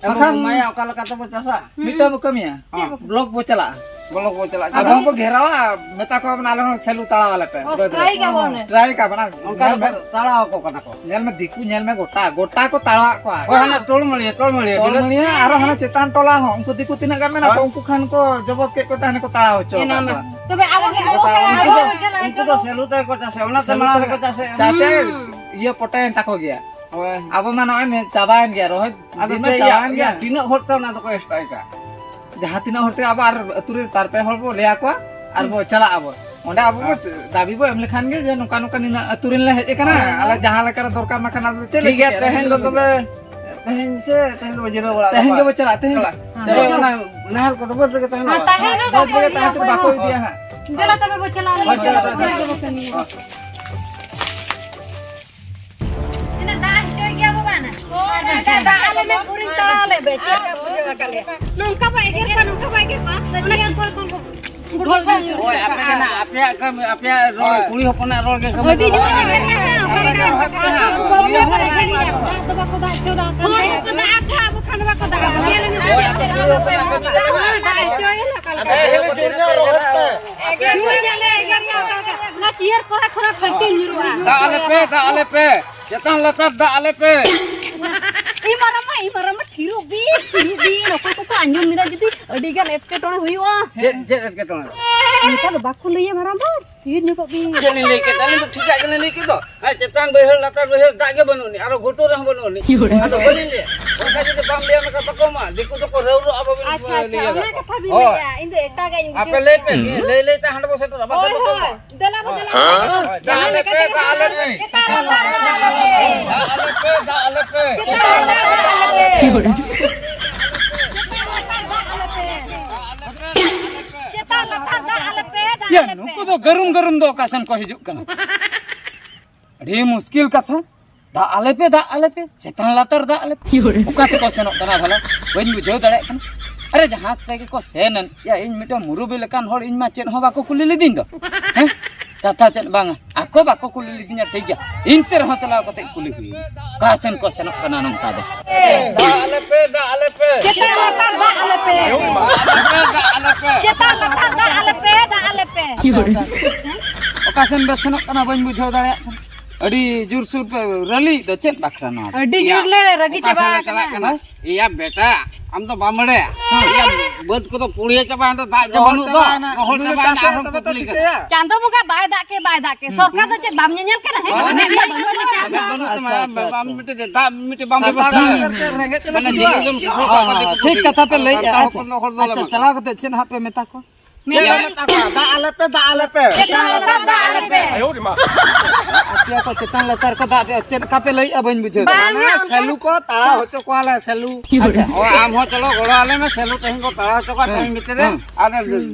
ᱮᱢ ᱵᱟᱠᱷᱟᱱ ᱮᱢᱟᱭᱟ, ᱚᱠᱟ ᱞᱮᱠᱟ ᱛᱮᱵᱚ ᱪᱟᱥᱟ? ᱢᱤᱫᱴᱟᱝ ᱵᱚ ᱠᱟᱹᱢᱤᱭᱟ᱾ ᱦᱮᱸ᱾ ᱵᱞᱚᱠ ᱵᱚ ᱪᱟᱞᱟᱜᱼᱟ᱾ ᱵᱞᱚᱠ ᱵᱚ ᱪᱟᱞᱟᱜᱼᱟ᱾ ᱟᱫᱚ ᱪᱟᱞᱟᱜ᱾ ᱵᱚ ᱜᱷᱮᱨᱟᱣᱟ, ᱢᱮᱛᱟ ᱠᱚᱣᱟ ᱵᱚᱱ, ᱟᱞᱮ ᱦᱚᱸ ᱥᱮᱞᱩ ᱛᱟᱲᱟᱣ ᱟᱞᱮ ᱯᱮ᱾ ᱚ, ᱵᱟᱹᱫᱽ ᱨᱮ᱾ ᱥᱴᱨᱟᱭᱤᱠ ᱟᱵᱚᱱ᱾ ᱥᱴᱨᱟᱭᱤᱠ ᱟᱵᱚᱱ᱾ ᱚᱱᱠᱟ ᱧᱮᱞ ᱢᱮ᱾ ᱛᱟᱲᱟᱣ ᱟᱠᱚ ᱠᱟᱱᱟ ᱠᱚ᱾ ᱧᱮᱞ ᱢᱮ, ᱫᱤᱠᱩ ᱧᱮᱞ ᱢᱮ, ᱜᱚᱴᱟ, ᱜᱚᱴᱟ ᱠᱚ ᱛᱟᱲᱟᱣᱟᱜ ᱠᱚᱣᱟ᱾ ᱦᱳᱭ, ᱦᱟᱱᱟ ᱴᱚᱞᱢᱟᱹᱲᱤᱭᱟᱹ, ᱴᱚᱞᱢᱟᱹᱲᱤᱭᱟᱹ ᱵᱤᱞᱟᱹᱛ᱾ ᱴᱚᱞᱢᱟᱹᱲᱤᱭᱟᱹ ᱟᱨᱚ ᱦᱟᱱᱟ ᱪᱮᱛᱟᱱ ᱴᱚᱞᱟ ᱦᱚᱸ, ᱩᱱᱠᱩ ᱫᱤᱠᱩ ᱛᱤᱱᱟᱹᱜ ᱜᱟᱱ ᱢᱮᱱᱟᱜ ᱠᱚᱣᱟ, ᱦᱳᱭ᱾ ᱩᱱᱠᱩ ᱠᱷᱟᱱ ᱠᱚ ᱡᱚᱵᱚᱛ ᱠᱮᱫ ᱠᱚᱛᱮ ᱦᱟᱱᱮ ᱠᱚ ᱛᱟᱲᱟᱣ ᱦᱚᱪᱚ ᱮᱱᱟ ᱟᱠᱟᱫ ᱢᱟ᱾ ᱠᱚᱣᱟ᱾ ᱛᱚᱵᱮ ᱟᱵᱚ ᱜᱮ ᱜᱚᱴᱟ ᱩᱱᱠᱩ ᱫᱚ, ᱩᱱᱠᱩ ᱫᱚ ᱥᱮᱞᱩ ᱛᱮ ᱠᱚ ᱪᱟᱥᱮ, ᱚᱱᱟᱛᱮ ᱥᱮᱞᱩ ᱢᱟᱲᱟᱝ ᱛᱮ ᱨᱮᱠᱚ ᱪᱟᱥᱮ᱾ ᱪᱟᱥᱮ ᱦᱩᱸ᱾ ᱤᱭᱟᱹ ᱯᱚᱴᱟᱭᱮᱱ ᱛᱟᱠᱚ ᱜᱮᱭᱟ᱾ ᱦᱳᱭ᱾ ᱟᱵᱚ ᱢᱟ ᱱᱚᱜᱼᱚᱭ ᱱᱤᱛ ᱪᱟᱵᱟᱭᱮᱱ ᱜᱮᱭᱟ, ᱨᱚᱦᱚᱭ ᱟᱫᱚ ᱫᱤᱱ ᱢᱟ ᱪᱮᱫ ᱪᱟᱵᱟᱭᱮᱱ ᱭᱟ, ᱜᱮᱭᱟ᱾ ᱛᱤᱱᱟᱹᱜ ᱦᱚᱲ ᱛᱮ ᱚᱱᱟ ᱫᱚᱠᱚ ᱮᱥᱴᱟᱭᱠᱟ? ᱡᱟᱦᱟᱸ ᱛᱤᱱᱟᱹᱜ ᱦᱚᱲ ᱛᱮ ᱟᱵᱚ ᱟᱨ ᱟᱹᱛᱩ ᱨᱮ ᱵᱟᱨ ᱯᱮ ᱦᱚᱲ ᱵᱚ ᱞᱟᱹᱭ ᱟᱠᱚᱣᱟ ᱟᱨ ᱵᱚ ᱪᱟᱞᱟᱜ ᱟᱵᱚ᱾ ᱚᱸᱰᱮ ᱟᱵᱚ ᱵᱚ ᱦᱮᱸ᱾ ᱫᱟᱹᱵᱤ ᱵᱚ ᱮᱢ ᱞᱮᱠᱷᱟᱱ ᱜᱮ ᱡᱮ ᱱᱚᱝᱠᱟ ᱱᱚᱝᱠᱟ ᱱᱤᱱᱟᱹᱜ ᱟᱹᱛᱩ ᱨᱮᱱ ᱞᱮ ᱦᱮᱡ ᱟᱠᱟᱱᱟ, ᱦᱮᱸ᱾ ᱟᱞᱮ ᱡᱟᱦᱟᱸ ᱞᱮᱠᱟ ᱨᱮ ᱫᱚᱨᱠᱟᱨ ᱢᱟ ᱠᱷᱟᱱ ᱟᱫᱚ ᱪᱮᱫ ᱞᱮ ᱴᱷᱤᱠ ᱜᱮᱭᱟ, ᱪᱤᱠᱟᱹᱭᱟ? ᱛᱮᱦᱮᱧ ᱫᱚ ᱛᱚᱵᱮ, ᱛᱮᱦᱮᱧ ᱥᱮ ᱛᱮᱦᱮᱧ ᱫᱚ ᱡᱤᱨᱟᱹᱣ ᱵᱟᱲᱟ ᱛᱮᱦᱮᱧ ᱠᱟᱛᱮ᱾ ᱜᱮᱵᱚ ᱪᱟᱞᱟᱜᱼᱟ, ᱛᱮᱦᱮᱧ ᱜᱮ᱾ ᱪᱟᱞᱟᱜ᱾ ᱦᱮᱸ, ᱪᱟᱞᱟᱜ᱾ ᱚᱱᱟ ᱱᱟᱦᱮᱞ ᱠᱚᱫᱚ ᱵᱟᱹᱫᱽ ᱨᱮᱜᱮ ᱛᱟᱦᱮᱱᱟ᱾ ᱦᱮᱸ, ᱛᱟᱦᱮᱸ ᱫᱚ ᱵᱟᱹᱫᱽ ᱨᱮᱜᱮ ᱛᱟᱦᱮᱸ ᱦᱚᱪᱚ ᱵᱟᱠᱚ ᱤᱫᱤᱭᱟ ᱦᱟᱸᱜ᱾ ᱫᱮᱞᱟ ᱛᱚᱵᱮ ᱵᱚ ᱪᱟᱞᱟᱣ ᱞᱮᱱ ᱜᱮ᱾ ᱦᱳᱭ, ᱪᱟᱞᱟᱜ᱾ ᱤᱱᱟᱹ ᱫᱟᱜ ᱦᱚᱪᱚᱭ ᱜᱮᱭᱟ ᱵᱚ ᱵᱟᱝ? ᱦᱳᱭ, ᱫᱟᱜ ᱟᱞᱮ ᱢᱮ, ᱯᱩᱨᱤᱧ ᱛᱟᱣᱟ ᱞᱮ ᱵᱮ, ᱪᱮᱫ ᱞᱮᱠᱟ ᱵᱩᱡᱷᱟᱹᱣ ᱟᱠᱟᱫ ᱞᱮᱭᱟ? ᱱᱚᱝᱠᱟ ᱵᱚ ᱮᱜᱮᱨ ᱠᱚᱣᱟ, ᱱᱚᱝᱠᱟ ᱵᱚ ᱮᱜᱮᱨ ᱠᱚᱣᱟ᱾ ᱚᱱᱟ ᱦᱳᱭ, ᱟᱯᱮ ᱠᱟᱱᱟ, ᱟᱯᱮᱭᱟᱜ ᱠᱟᱹᱢᱤ, ᱟᱯᱮᱭᱟᱜ ᱨᱚᱲ, ᱦᱳᱭ᱾ ᱠᱩᱲᱤ ᱦᱚᱯᱚᱱᱟᱜ ᱨᱚᱲ ᱜᱮ ᱠᱟᱹᱢᱤ ᱟᱹᱰᱤ ᱡᱳᱨ ᱫᱚ᱾ ᱮᱜᱮᱨ ᱠᱟᱱᱟ, ᱚᱠᱟ ᱞᱮᱠᱟ? ᱦᱚᱲ ᱠᱚ ᱫᱟᱜ ᱟᱠᱚ, ᱟᱵᱚ ᱠᱷᱟᱱ ᱵᱟᱠᱚ ᱫᱟᱜ ᱟᱵᱚ᱾ ᱧᱮᱞ ᱢᱮ, ᱦᱳᱭ, ᱟᱯᱮ ᱠᱩᱲᱤ ᱦᱚᱯᱚᱱᱟᱜ ᱠᱟᱹᱢᱤ ᱫᱚ᱾ ᱫᱟᱜ ᱦᱚᱪᱚᱭ ᱞᱮ, ᱚᱠᱟ ᱞᱮᱠᱟ? ᱟᱯᱮ ᱦᱮᱸ, ᱦᱮᱸ, ᱡᱳᱨ ᱧᱚᱜ ᱨᱚᱲ ᱯᱮ᱾ ᱮᱜᱮᱨ ᱧᱚᱜ ᱞᱮ ᱮᱜᱮᱨ ᱜᱮᱭᱟ, ᱚᱠᱟ ᱞᱮᱠᱟ? ᱚᱱᱟ ᱪᱤᱭᱟᱹᱨ ᱠᱚᱨᱮ ᱠᱷᱚᱱᱟᱜ ᱯᱷᱟᱹᱴᱤ ᱧᱩᱨᱩᱜᱼᱟ᱾ ᱫᱟᱜ ᱟᱞᱮ ᱯᱮ, ᱫᱟᱜ ᱟᱞᱮ ᱯᱮ, ᱪᱮᱛᱟᱱ ᱞᱟᱛᱟᱨ ᱫᱟᱜ ᱟᱞᱮ ᱯᱮ᱾ ᱤ ᱢᱟᱨᱟᱢᱟ, ᱤ ᱢᱟᱨᱟᱢᱟ, ᱛᱷᱤᱨᱚᱜ ᱵᱤᱱ, ᱛᱷᱤᱨᱚᱜ ᱵᱤᱱ᱾ ᱚᱠᱚᱭ ᱠᱚᱠᱚ ᱟᱸᱡᱚᱢ ᱢᱮᱱᱟ ᱡᱩᱫᱤ ᱟᱹᱰᱤ ᱜᱟᱱ ᱮᱴᱠᱮᱴᱚᱬᱮ ᱦᱩᱭᱩᱜᱼᱟ᱾ ᱪᱮᱫ, ᱪᱮᱫ ᱮᱴᱠᱮᱴᱚᱬᱮ? ᱚᱱᱠᱟ ᱫᱚ ᱵᱟᱠᱚ ᱞᱟᱹᱭᱟ ᱢᱟᱨᱟᱝ ᱵᱟ, ᱛᱷᱤᱨ ᱧᱚᱜᱚᱜ ᱵᱤᱱ᱾ ᱪᱮᱫ ᱞᱤᱧ ᱞᱟᱹᱭ ᱠᱮᱫ? ᱟᱹᱞᱤᱧ ᱫᱚ ᱴᱷᱤᱠᱟᱜ ᱜᱮᱞᱤᱧ ᱞᱟᱹᱭ ᱠᱮᱫ ᱫᱚ᱾ ᱦᱮᱸ, ᱪᱮᱛᱟᱱ ᱵᱟᱹᱭᱦᱟᱹᱲ ᱞᱟᱛᱟᱨ ᱵᱟᱹᱭᱦᱟᱹᱲ ᱫᱟᱜ ᱜᱮ ᱵᱟᱹᱱᱩᱜ ᱟᱹᱱᱤᱡ, ᱟᱨᱚ ᱜᱷᱩᱴᱩ ᱨᱮᱦᱚᱸ ᱵᱟᱹᱱᱩᱜ ᱟᱹᱱᱤᱡ᱾ ᱟᱫᱚ ᱵᱟᱹᱞᱤᱧ ᱞᱟᱹᱭᱟ᱾ ᱚᱱᱠᱟ ᱡᱩᱫᱤ ᱵᱟᱢ ᱞᱟᱹᱭᱟ, ᱚᱱᱟ ᱠᱟᱛᱷᱟ ᱠᱚ ᱢᱟ, ᱫᱤᱠᱩ ᱫᱚᱠᱚ ᱨᱟᱹᱣᱨᱚᱜᱼᱟ, ᱵᱟᱵᱤᱱ ᱟᱪᱪᱷᱟ, ᱟᱪᱪᱷᱟ, ᱞᱟᱹᱭᱟ ᱚᱱᱟ ᱠᱟᱛᱷᱟ᱾ ᱠᱟᱛᱷᱟ ᱵᱤᱱ ᱦᱳᱭ᱾ ᱞᱟᱹᱭᱟ, ᱤᱧ ᱫᱚ ᱮᱴᱟᱜᱟᱜ ᱤᱧ ᱟᱯᱮ ᱵᱩᱡᱷᱟᱹᱣ ᱞᱟᱹᱭ ᱯᱮ, ᱠᱮᱫᱟ᱾ ᱞᱟᱹᱭ ᱞᱟᱹᱭ ᱛᱮ ᱦᱟᱸᱰᱮ ᱵᱚ ᱥᱮᱴᱮᱨᱚᱜᱼᱟ, ᱵᱟᱠᱷᱟᱱ ᱦᱳᱭ, ᱵᱟᱠᱚ ᱦᱳᱭ᱾ ᱮᱢᱟ᱾ ᱫᱮᱞᱟ ᱵᱚ, ᱫᱮᱞᱟ᱾ ᱦᱮᱸ? ᱦᱳᱭ, ᱫᱟᱜ ᱟᱞᱮ ᱯᱮ, ᱫᱟᱜ ᱟᱞᱮ ᱯᱮ᱾ ᱪᱮᱛᱟᱱ ᱞᱟᱛᱟᱨ ᱫᱟᱜ ᱟᱞᱮ ᱯᱮ᱾ ᱫᱟᱜ ᱟᱞᱮ ᱯᱮ, ᱫᱟᱜ ᱟᱞᱮ ᱯᱮ᱾ ᱪᱮᱛᱟᱱ ᱞᱟᱛᱟᱨ ᱫᱟᱜ ᱟᱞᱮ ᱯᱮ᱾ ᱪᱮᱛᱟᱱ ᱞᱟᱛᱟᱨ ᱫᱟᱜ ᱟᱞᱮ ᱯᱮ᱾ ᱪᱮᱛᱟᱱ ᱞᱟᱛᱟᱨ ᱫᱟᱜ ᱟᱞᱮ ᱯᱮ, ᱫᱟᱜ ᱭᱟ, ᱟᱞᱮ ᱯᱮ᱾ ᱱᱩᱠᱩ ᱫᱚ ᱜᱟᱹᱨᱩᱢ ᱜᱟᱹᱨᱩᱢ ᱫᱚ ᱚᱠᱟ ᱥᱮᱱ ᱠᱚ ᱦᱤᱡᱩᱜ ᱠᱟᱱᱟ? ᱟᱹᱰᱤ ᱢᱩᱥᱠᱤᱞ ᱠᱟᱛᱷᱟ᱾ ᱫᱟᱜ ᱟᱞᱮ ᱯᱮ, ᱫᱟᱜ ᱟᱞᱮ ᱯᱮ, ᱪᱮᱛᱟᱱ ᱞᱟᱛᱟᱨ ᱫᱟᱜ ᱟᱞᱮ ᱯᱮ᱾ ᱚᱠᱟ ᱛᱮᱠᱚ ᱥᱮᱱᱚᱜ ᱠᱟᱱᱟ ᱵᱷᱟᱞᱟ? ᱵᱟᱹᱧ ᱵᱩᱡᱷᱟᱹᱣ ᱫᱟᱲᱮᱭᱟᱜ ᱠᱟᱱᱟ᱾ ᱟᱨᱮ, ᱡᱟᱦᱟᱸ ᱛᱮᱜᱮ ᱠᱚ ᱥᱮᱱ ᱮᱱ, ᱭᱟ, ᱤᱧ ᱢᱤᱫᱴᱟᱝ ᱢᱩᱨᱩᱵᱤ ᱞᱮᱠᱟᱱ ᱦᱚᱲ, ᱤᱧ ᱢᱟ ᱪᱮᱫ ᱦᱚᱸ ᱵᱟᱠᱚ ᱠᱩᱞᱤ ᱞᱤᱫᱤᱧ ᱫᱚ᱾ ᱦᱮᱸ? ᱠᱟᱛᱷᱟ ᱪᱮᱫ ᱵᱟᱝ, ᱟᱠᱚ ᱵᱟᱠᱚ ᱠᱩᱞᱤ ᱞᱤᱫᱤᱧᱟ, ᱴᱷᱤᱠ ᱜᱮᱭᱟ, ᱮᱱᱛᱮ ᱨᱮᱦᱚᱸ ᱪᱟᱞᱟᱣ ᱠᱟᱛᱮ ᱠᱩᱞᱤ ᱦᱩᱭ᱾ ᱚᱠᱟ ᱥᱮᱱ ᱠᱚ ᱥᱮᱱᱚᱜ ᱠᱟᱱᱟ ᱱᱚᱝᱠᱟ ᱫᱚ? ᱫᱟᱜ ᱟᱞᱮ ᱯᱮ, ᱫᱟᱜ ᱟᱞᱮ ᱯᱮ᱾ ᱪᱮᱛᱟᱱ ᱞᱟᱛᱟᱨ ᱫᱟᱜ ᱟᱞᱮ ᱯᱮ᱾ ᱫᱟᱜ ᱟᱞᱮ ᱯᱮ᱾ ᱪᱮᱛᱟᱱ ᱞᱟᱛᱟᱨ ᱫᱟᱜ ᱟᱞᱮ ᱯᱮ, ᱫᱟᱜ ᱟᱞᱮ ᱯᱮ᱾ ᱚᱠᱟ ᱥᱮᱱ ᱵᱮᱥ ᱥᱮᱱᱚᱜ ᱠᱟᱱᱟ ᱵᱟᱹᱧ ᱵᱩᱡᱷᱟᱹᱣ ᱫᱟᱲᱮᱭᱟᱜ ᱠᱟᱱᱟ᱾ ᱟᱹᱰᱤ ᱡᱳᱨᱥᱳᱨ ᱯᱮ ᱨᱟᱹᱞᱤᱭᱮᱫ ᱫᱚ, ᱪᱮᱫ ᱵᱟᱠᱷᱨᱟ ᱱᱚᱣᱟ ᱫᱚ? ᱟᱹᱰᱤ ᱡᱳᱨ ᱞᱮ ᱨᱟᱹᱜᱤ ᱚᱠᱟ ᱪᱟᱵᱟ ᱥᱮᱱ ᱞᱮ ᱟᱠᱟᱱᱟ᱾ ᱪᱟᱞᱟᱜ ᱠᱟᱱᱟ? ᱮᱭᱟ ᱵᱮᱴᱟ, ᱟᱢ ᱫᱚ ᱵᱟᱢ ᱵᱟᱲᱟᱭᱟ? ᱮᱭᱟ, ᱵᱟᱹᱫᱽ ᱠᱚᱫᱚ ᱯᱩᱲᱤᱭᱟᱹ ᱪᱟᱵᱟᱭᱮᱱ ᱫᱚ, ᱫᱟᱜ ᱡᱮ ᱨᱚᱦᱚᱲ ᱵᱟᱹᱱᱩᱜ ᱫᱚ, ᱪᱟᱵᱟᱭᱮᱱᱟ᱾ ᱨᱚᱦᱚᱲ ᱵᱤᱞᱤ ᱪᱟᱵᱟᱭᱮᱱᱟ, ᱛᱟᱥᱮ ᱟᱨᱦᱚᱸ ᱛᱚᱵᱮ ᱠᱚ ᱛᱚ ᱠᱩᱞᱤ ᱠᱟᱱᱟ᱾ ᱴᱷᱤᱠᱟᱹᱭᱟ᱾ ᱪᱟᱸᱫᱚ ᱵᱚᱸᱜᱟ ᱵᱟᱭ ᱫᱟᱜ ᱠᱮ, ᱵᱟᱭ ᱫᱟᱜ ᱠᱮ, ᱥᱚᱨᱠᱟᱨ ᱫᱚ ᱪᱮᱫ ᱵᱟᱢ ᱧᱮᱧᱮᱞ ᱠᱟᱱᱟ? ᱦᱮᱸ? ᱦᱮᱸ, ᱢᱮᱫ ᱢᱮᱫ ᱵᱟᱹᱱᱩᱜ ᱛᱟᱢᱟ, ᱟᱪᱪᱷᱟ, ᱟᱪᱪᱷᱟ, ᱟᱢ ᱟᱪᱪᱷᱟ᱾ ᱢᱤᱫᱴᱮᱡ ᱫᱟᱜ ᱢᱤᱫᱴᱮᱡ ᱵᱟᱢ ᱥᱟᱱᱛᱟᱲ ᱵᱮᱵᱚᱥᱛᱷᱟ ᱠᱟᱱᱟ᱾ ᱦᱚᱲ ᱨᱮᱸᱜᱮᱡ ᱛᱮᱞᱮ ᱦᱮᱸ, ᱜᱩᱡᱩᱜᱼᱟ᱾ ᱦᱮᱸ, ᱦᱮᱸ, ᱴᱷᱤᱠ ᱠᱟᱛᱷᱟ ᱯᱮ ᱞᱟᱹᱭᱮᱜᱼᱟ᱾ ᱥᱟᱱᱛᱟᱲ ᱟᱪᱪᱷᱟ, ᱦᱚᱯᱚᱱ ᱫᱚ ᱦᱚᱲ ᱫᱚ ᱟᱪᱪᱷᱟ, ᱵᱟᱝ ᱪᱟᱞᱟᱣ ᱠᱟᱱᱟ᱾ ᱠᱟᱛᱮ ᱪᱮᱫ ᱦᱟᱸᱜ ᱯᱮ ᱢᱮᱛᱟ ᱠᱚᱣᱟ? ᱪᱮᱫ ᱢᱮᱱ ᱞᱮ ᱢᱮᱛᱟ ᱠᱚᱣᱟ? ᱫᱟᱜ ᱟᱞᱮ ᱯᱮ, ᱫᱟᱜ ᱟᱞᱮ ᱯᱮ᱾ ᱪᱮᱛᱟᱱ ᱞᱟᱛᱟᱨ ᱫᱟᱜ ᱟᱞᱮ ᱯᱮ᱾ ᱟᱯᱮ ᱠᱚ ᱪᱮᱛᱟᱱ ᱞᱟᱛᱟᱨ ᱠᱚ ᱫᱟᱜ ᱯᱮ, ᱪᱮᱫ ᱞᱮᱠᱟ ᱯᱮ ᱞᱟᱹᱭᱮᱜᱼᱟ ᱵᱟᱹᱧ ᱵᱩᱡᱷᱟᱹᱣ ᱫᱟ᱾ ᱵᱟᱝ, ᱢᱟᱱᱮ ᱚᱱᱠᱟ ᱥᱮᱞᱩ ᱠᱚ ᱛᱟᱲᱟᱣ ᱦᱚᱪᱚ ᱠᱚᱣᱟᱞᱮ, ᱥᱮᱞᱩ᱾ ᱟᱪᱪᱷᱟ᱾ ᱚ, ᱟᱢ ᱦᱚᱸ ᱪᱚᱞᱚ ᱜᱚᱲᱚ ᱟᱞᱮ ᱢᱮ, ᱥᱮᱞᱩ ᱛᱮᱦᱮᱧ ᱠᱚ ᱛᱟᱲᱟᱣ ᱦᱚᱪᱚ ᱠᱚᱣᱟ, ᱦᱮᱸ, ᱛᱮᱦᱮᱧ ᱵᱷᱤᱛᱤᱨ ᱨᱮ᱾ ᱦᱮᱸ᱾ ᱟᱫᱚ